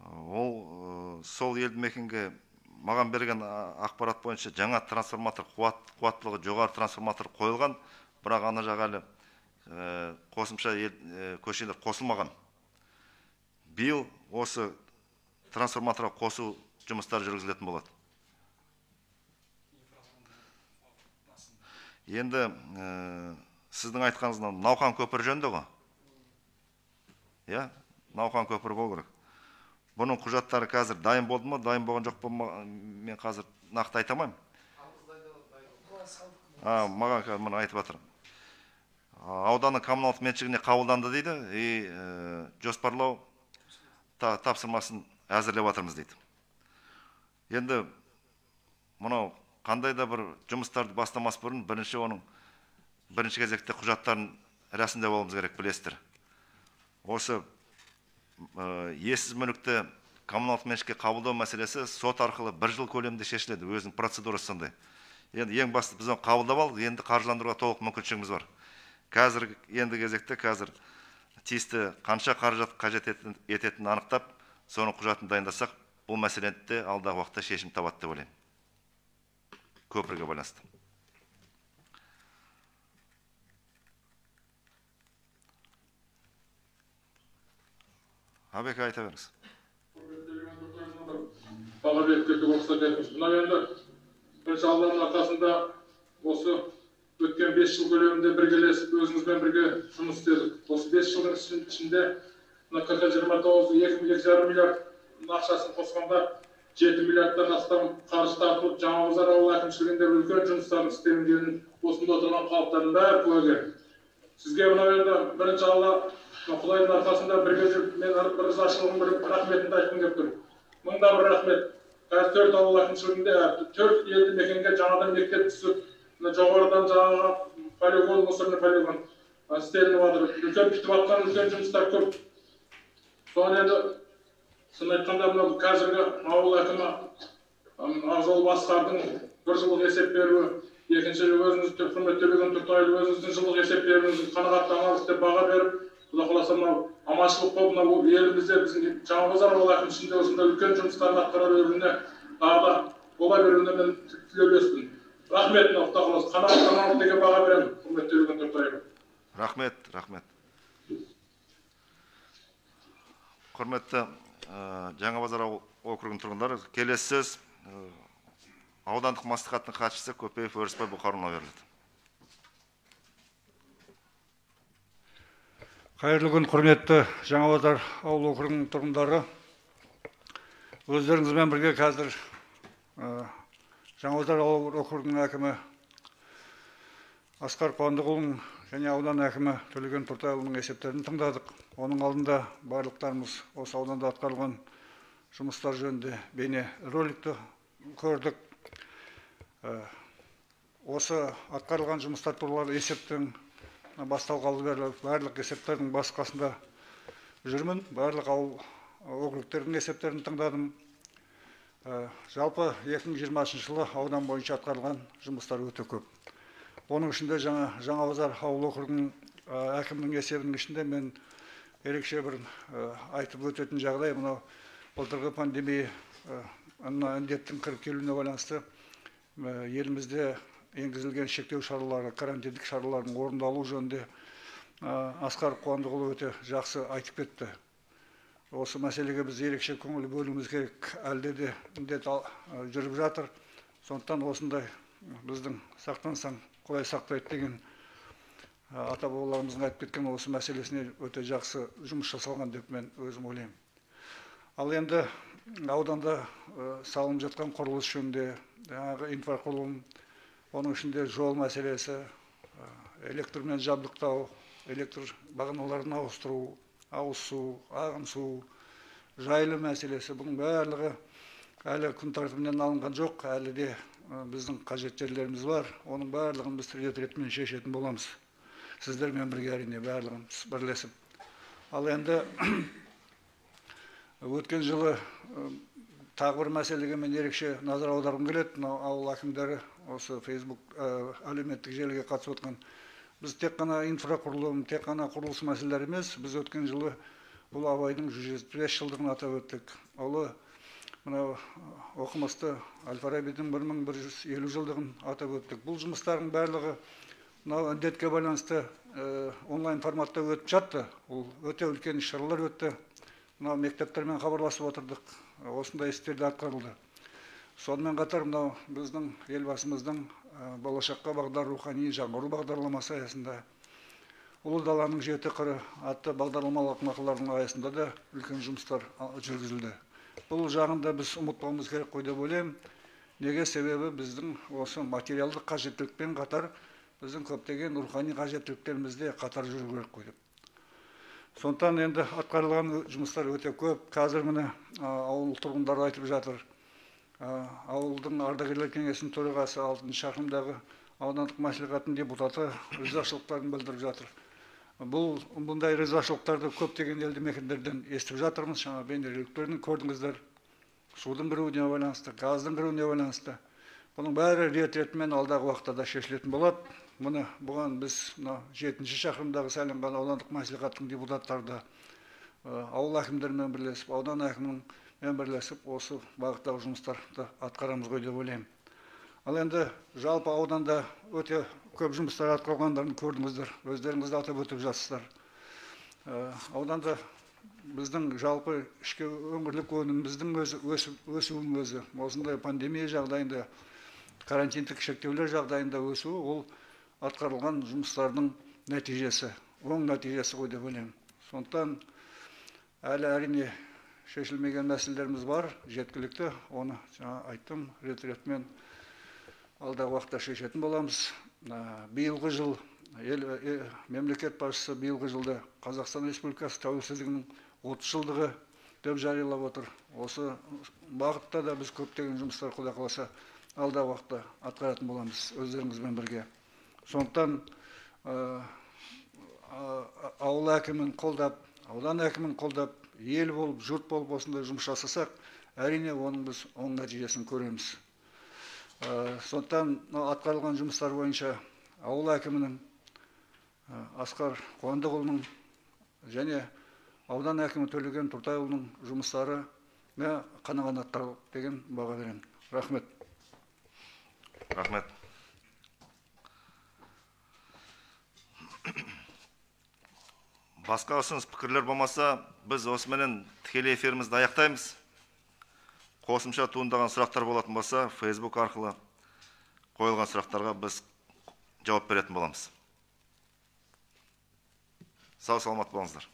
Ол сол елді мекенге маған берген ақпарат бойынша жаңа трансформатор, қуаттылығы жоғары трансформатор қойылған, бірақ ана жақ әлі қосымша көшелер қосылмаған. Биыл осы трансформаторға қосу жұмыстары жүргізілетін болады. Енді сіздің айтқаныңыз Науқан көпірі жөнінде ғой? Иә, Науқан көпірі болу керек. Бұның құжаттары қазір дайын болды ма, дайын болған жоқ па, мен қазір нақты айта алмаймын. Маған қазір мұны айтып жатыр. Ауданның коммуналдық меншігіне қабылданды дейді, и жоспарлау тапсырмасын әзірлеп жатырмыз дейді. Енді мынау қандай да бір жұмыстарды бастамас бұрын бірінші оның бірінші кезекте құжаттарын рәсімдеп алуымыз керек, білесіздер. Осы иесіз мүлікті коммуналдық меншікке қабылдау мәселесі сот арқылы бір жыл көлемінде шешіледі, өзінің процедурасы сондай. Енді ең басты біз оны қабылдап алдық, енді қаржыландыруға толық мүмкіншілігіміз бар. Қазір енді кезекте қазір тиісті қанша қаражат қажет ететінін анықтап, соның құжатын дайындасақ, бұл мәселені де алдағы уақытта шешім табады деп ойлаймын. Көпірге байланысты. Абеке, айта беріңіз. Баға беріп кетуге рұқсат етіңіз. Мынау енді бірінші Алланың арқасында осы өткен 5 жыл көлемінде біргелесіп өзіңізбен бірге жұмыс істедік. Осы 5 жылдың ішінде мына КК 29 2,5 миллиард ақшасын қосқанда 7 миллиардтан астам қаржы тартылып, Жаңабазар ауыл әкімшілігінде үлкен жұмыстардың істелінгенін осында отырған халықтардың бәрі куәгер. Сізге мынау енді бірінші Алла, Құдайдың арқасында бірге жүріп, мен бір ризашылығым, бір рахметімді айтқым келіп тұр. Мыңда бір рахмет. Қазір 4 ауыл әкімшілігінде 4 елді мекенге жаңадан мектеп түсіп, жоғарыдан жаңағы полигон, мусорный полигон істелініп жатыр. Үлкен бітіп жатқан үлкен жұмыстар көп. Соған енді шын айтқанда мынау қазіргі ауыл әкімі Ақжол Басқардың бір жылдық есеп беруі, екінші өзіңіз құрметті Төлеген Тұртайұлы өзіңіздің жылдық есеп беруіңізді қанағаттанарлық деп баға беріп, Құдай қаласа мынау аманшылық болып мынау елімізде біздің Жаңабазар ауыл әкімшілігінде осындай үлкен жұмыстарды атқара беруіне, тағы да бола беруіне мен тілеулеспін. Рахмет, мынау Құдай қаласа қанағаттанарлық деген баға беремін, құрметті Төлеген Тұртайұлы. Рахмет, рахмет. Құрметті Жаңабазар ауыл округінің тұрғындары, келесі сөз аудандық мәслихаттың хатшысы Көпеев Өрісбай Бұқарұлына беріледі. Қайырлы күн, құрметті Жаңабазар ауыл округінің тұрғындары. Өздеріңізбен бірге қазір Жаңабазар ауыл округінің әкімі Асқар Қуандықұлының және аудан әкімі Төлеген Тұртайұлының есептерін тыңдадық. Оның алдында барлықтарымыз осы ауданда атқарылған жұмыстар жөнінде бейне роликті көрдік. Осы атқарылған жұмыстар туралы есептің басталғалы бері барлық есептердің бас қасында жүрмін. Барлық ауыл округтердің есептерін тыңдадым. Жалпы 2020 жылы аудан бойынша атқарылған жұмыстар өте көп. Оның ішінде Жаңабазар ауыл округінің әкімінің есебінің ішінде мен ерекше бір айтып өтетін жағдай мынау былтырғы пандемия індеттің кіріп келуіне байланысты елімізде енгізілген шектеу шаралары, карантиндік шаралардың орындалуы жөнінде Асқар Қуандықұлы өте жақсы айтып кетті. Осы мәселеге біз ерекше көңіл бөлуіміз керек, әлде де індет жүріп жатыр. Сондықтан осындай біздің сақтансаң Құдай сақтайды деген ата бабаларымыздың айтып кеткен осы мәселесіне өте жақсы жұмыс жасалған деп мен өзім ойлаймын. Ал енді ауданда салынып жатқан құрылыс жөнінде, жаңағы инфрақұрылым, оның ішінде жол мәселесі, электрмен жабдықтау, электр бағаналарын ауыстыру, ауыз су, ағын су, жайлы мәселесі, бұның барлығы әлі күн тәртібінен алынған жоқ, әлі де біздің қажет жерлеріміз бар, оның барлығын біз рет ретімен шешетін боламыз. Сіздермен бірге әрине барлығын бірлесіп. Ал енді өткен жылы тағы бір мәселеге мен ерекше назар аударғым келеді. Мынау ауыл әкімдері осы Facebook әлеуметтік желіге қатысып отқан. Біз тек қана инфрақұрылым, тек қана құрылыс мәселелері емес, біз өткен жылы бұл Абайдың 175 жылдығын атап өттік. Ұлы мынау оқымысты Әл-Фарабидің 1150 жылдығын атап өттік. Бұл жұмыстардың барлығы мынау індетке байланысты онлайн форматта өтіп жатты. Ол өте үлкен іс-шаралар өтті. Мынау мектептермен хабарласып отырдық. Осындай істер де атқарылды. Сонымен қатар мынау біздің елбасымыздың болашаққа бағдар рухани жаңғыру бағдарламасы аясында Ұлы даланың жеті қыры атты бағдарламалық мақалалардың аясында да үлкен жұмыстар жүргізілді. Бұл жағында біз ұмытпауымыз керек қой деп ойлаймын. Неге? Себебі біздің осы материалдық қажеттілікпен қатар біздің көптеген рухани қажеттіліктеріміз де қатар жүру керек қой деп. Сондықтан енді атқарылған жұмыстар өте көп. Қазір міне ауыл тұрғындары айтып жатыр. Ауылдың ардагерлер кеңесінің төрағасы, 6 шақырымдағы аудандық мәслихаттың депутаты ризашылықтарын білдіріп жатыр. Бұл бұндай ризашылықтарды көптеген елді мекендерден естіп жатырмыз. Жаңа бейнероликтерін көрдіңіздер. Судың кіруіне байланысты, газдың кіруіне байланысты. Бұның бәрі рет-ретімен алдағы уақытта да шешілетін болады. Мұны бұған біз 7 шақырымдағы сайланған аудандық мәслихаттың депутаттары да ауыл әкімдерімен бірлесіп, аудан әкімімен бірлесіп осы бағыттағы жұмыстарды атқарамыз ғой деп ойлаймын. Ал енді жалпы ауданда өте көп жұмыстар атқарылғандарын көрдіңіздер, өздеріңіз де атап өтіп жатсыздар. Ауданда біздің жалпы ішкі өңірлік өніміміздің өсуінің өзі осындай пандемия жағдайында, карантиндік шектеулер жағдайында өсуі ол атқарылған жұмыстардың нәтижесі, оң нәтижесі ғой деп ойлаймын. Сондықтан әлі әрине шешілмеген мәселелеріміз бар, жеткілікті, оны жаңа айттым, рет-ретімен алдағы уақытта шешетін боламыз. Биылғы жыл мемлекет басшысы биылғы жылда Қазақстан Республикасы тәуелсіздігінің 30 жылдығы деп жариялап отыр. Осы бағытта да біз көптеген жұмыстар Құдай қаласа алдағы уақытта атқаратын боламыз өздеріңізбен бірге. Сондықтан ауыл әкімін қолдап, аудан әкімін қолдап, ел болып, жұрт болып осындай жұмыс жасасақ, әрине оның біз оң нәтижесін көреміз. Сондықтан атқарылған жұмыстар бойынша ауыл әкімінің Асқар Қуандықұлының және аудан әкімі Төлеген Тұртайұлының жұмыстары қанағаттандырарлық деген баға беремін. Рахмет. Рахмет. Басқа ұсыныс пікірлер болмаса, біз осыменен тікелей эфирімізді аяқтаймыз. Қосымша туындаған сұрақтар болатын болса, Facebook арқылы қойылған сұрақтарға біз жауап беретін боламыз. Сау саламат болыңыздар.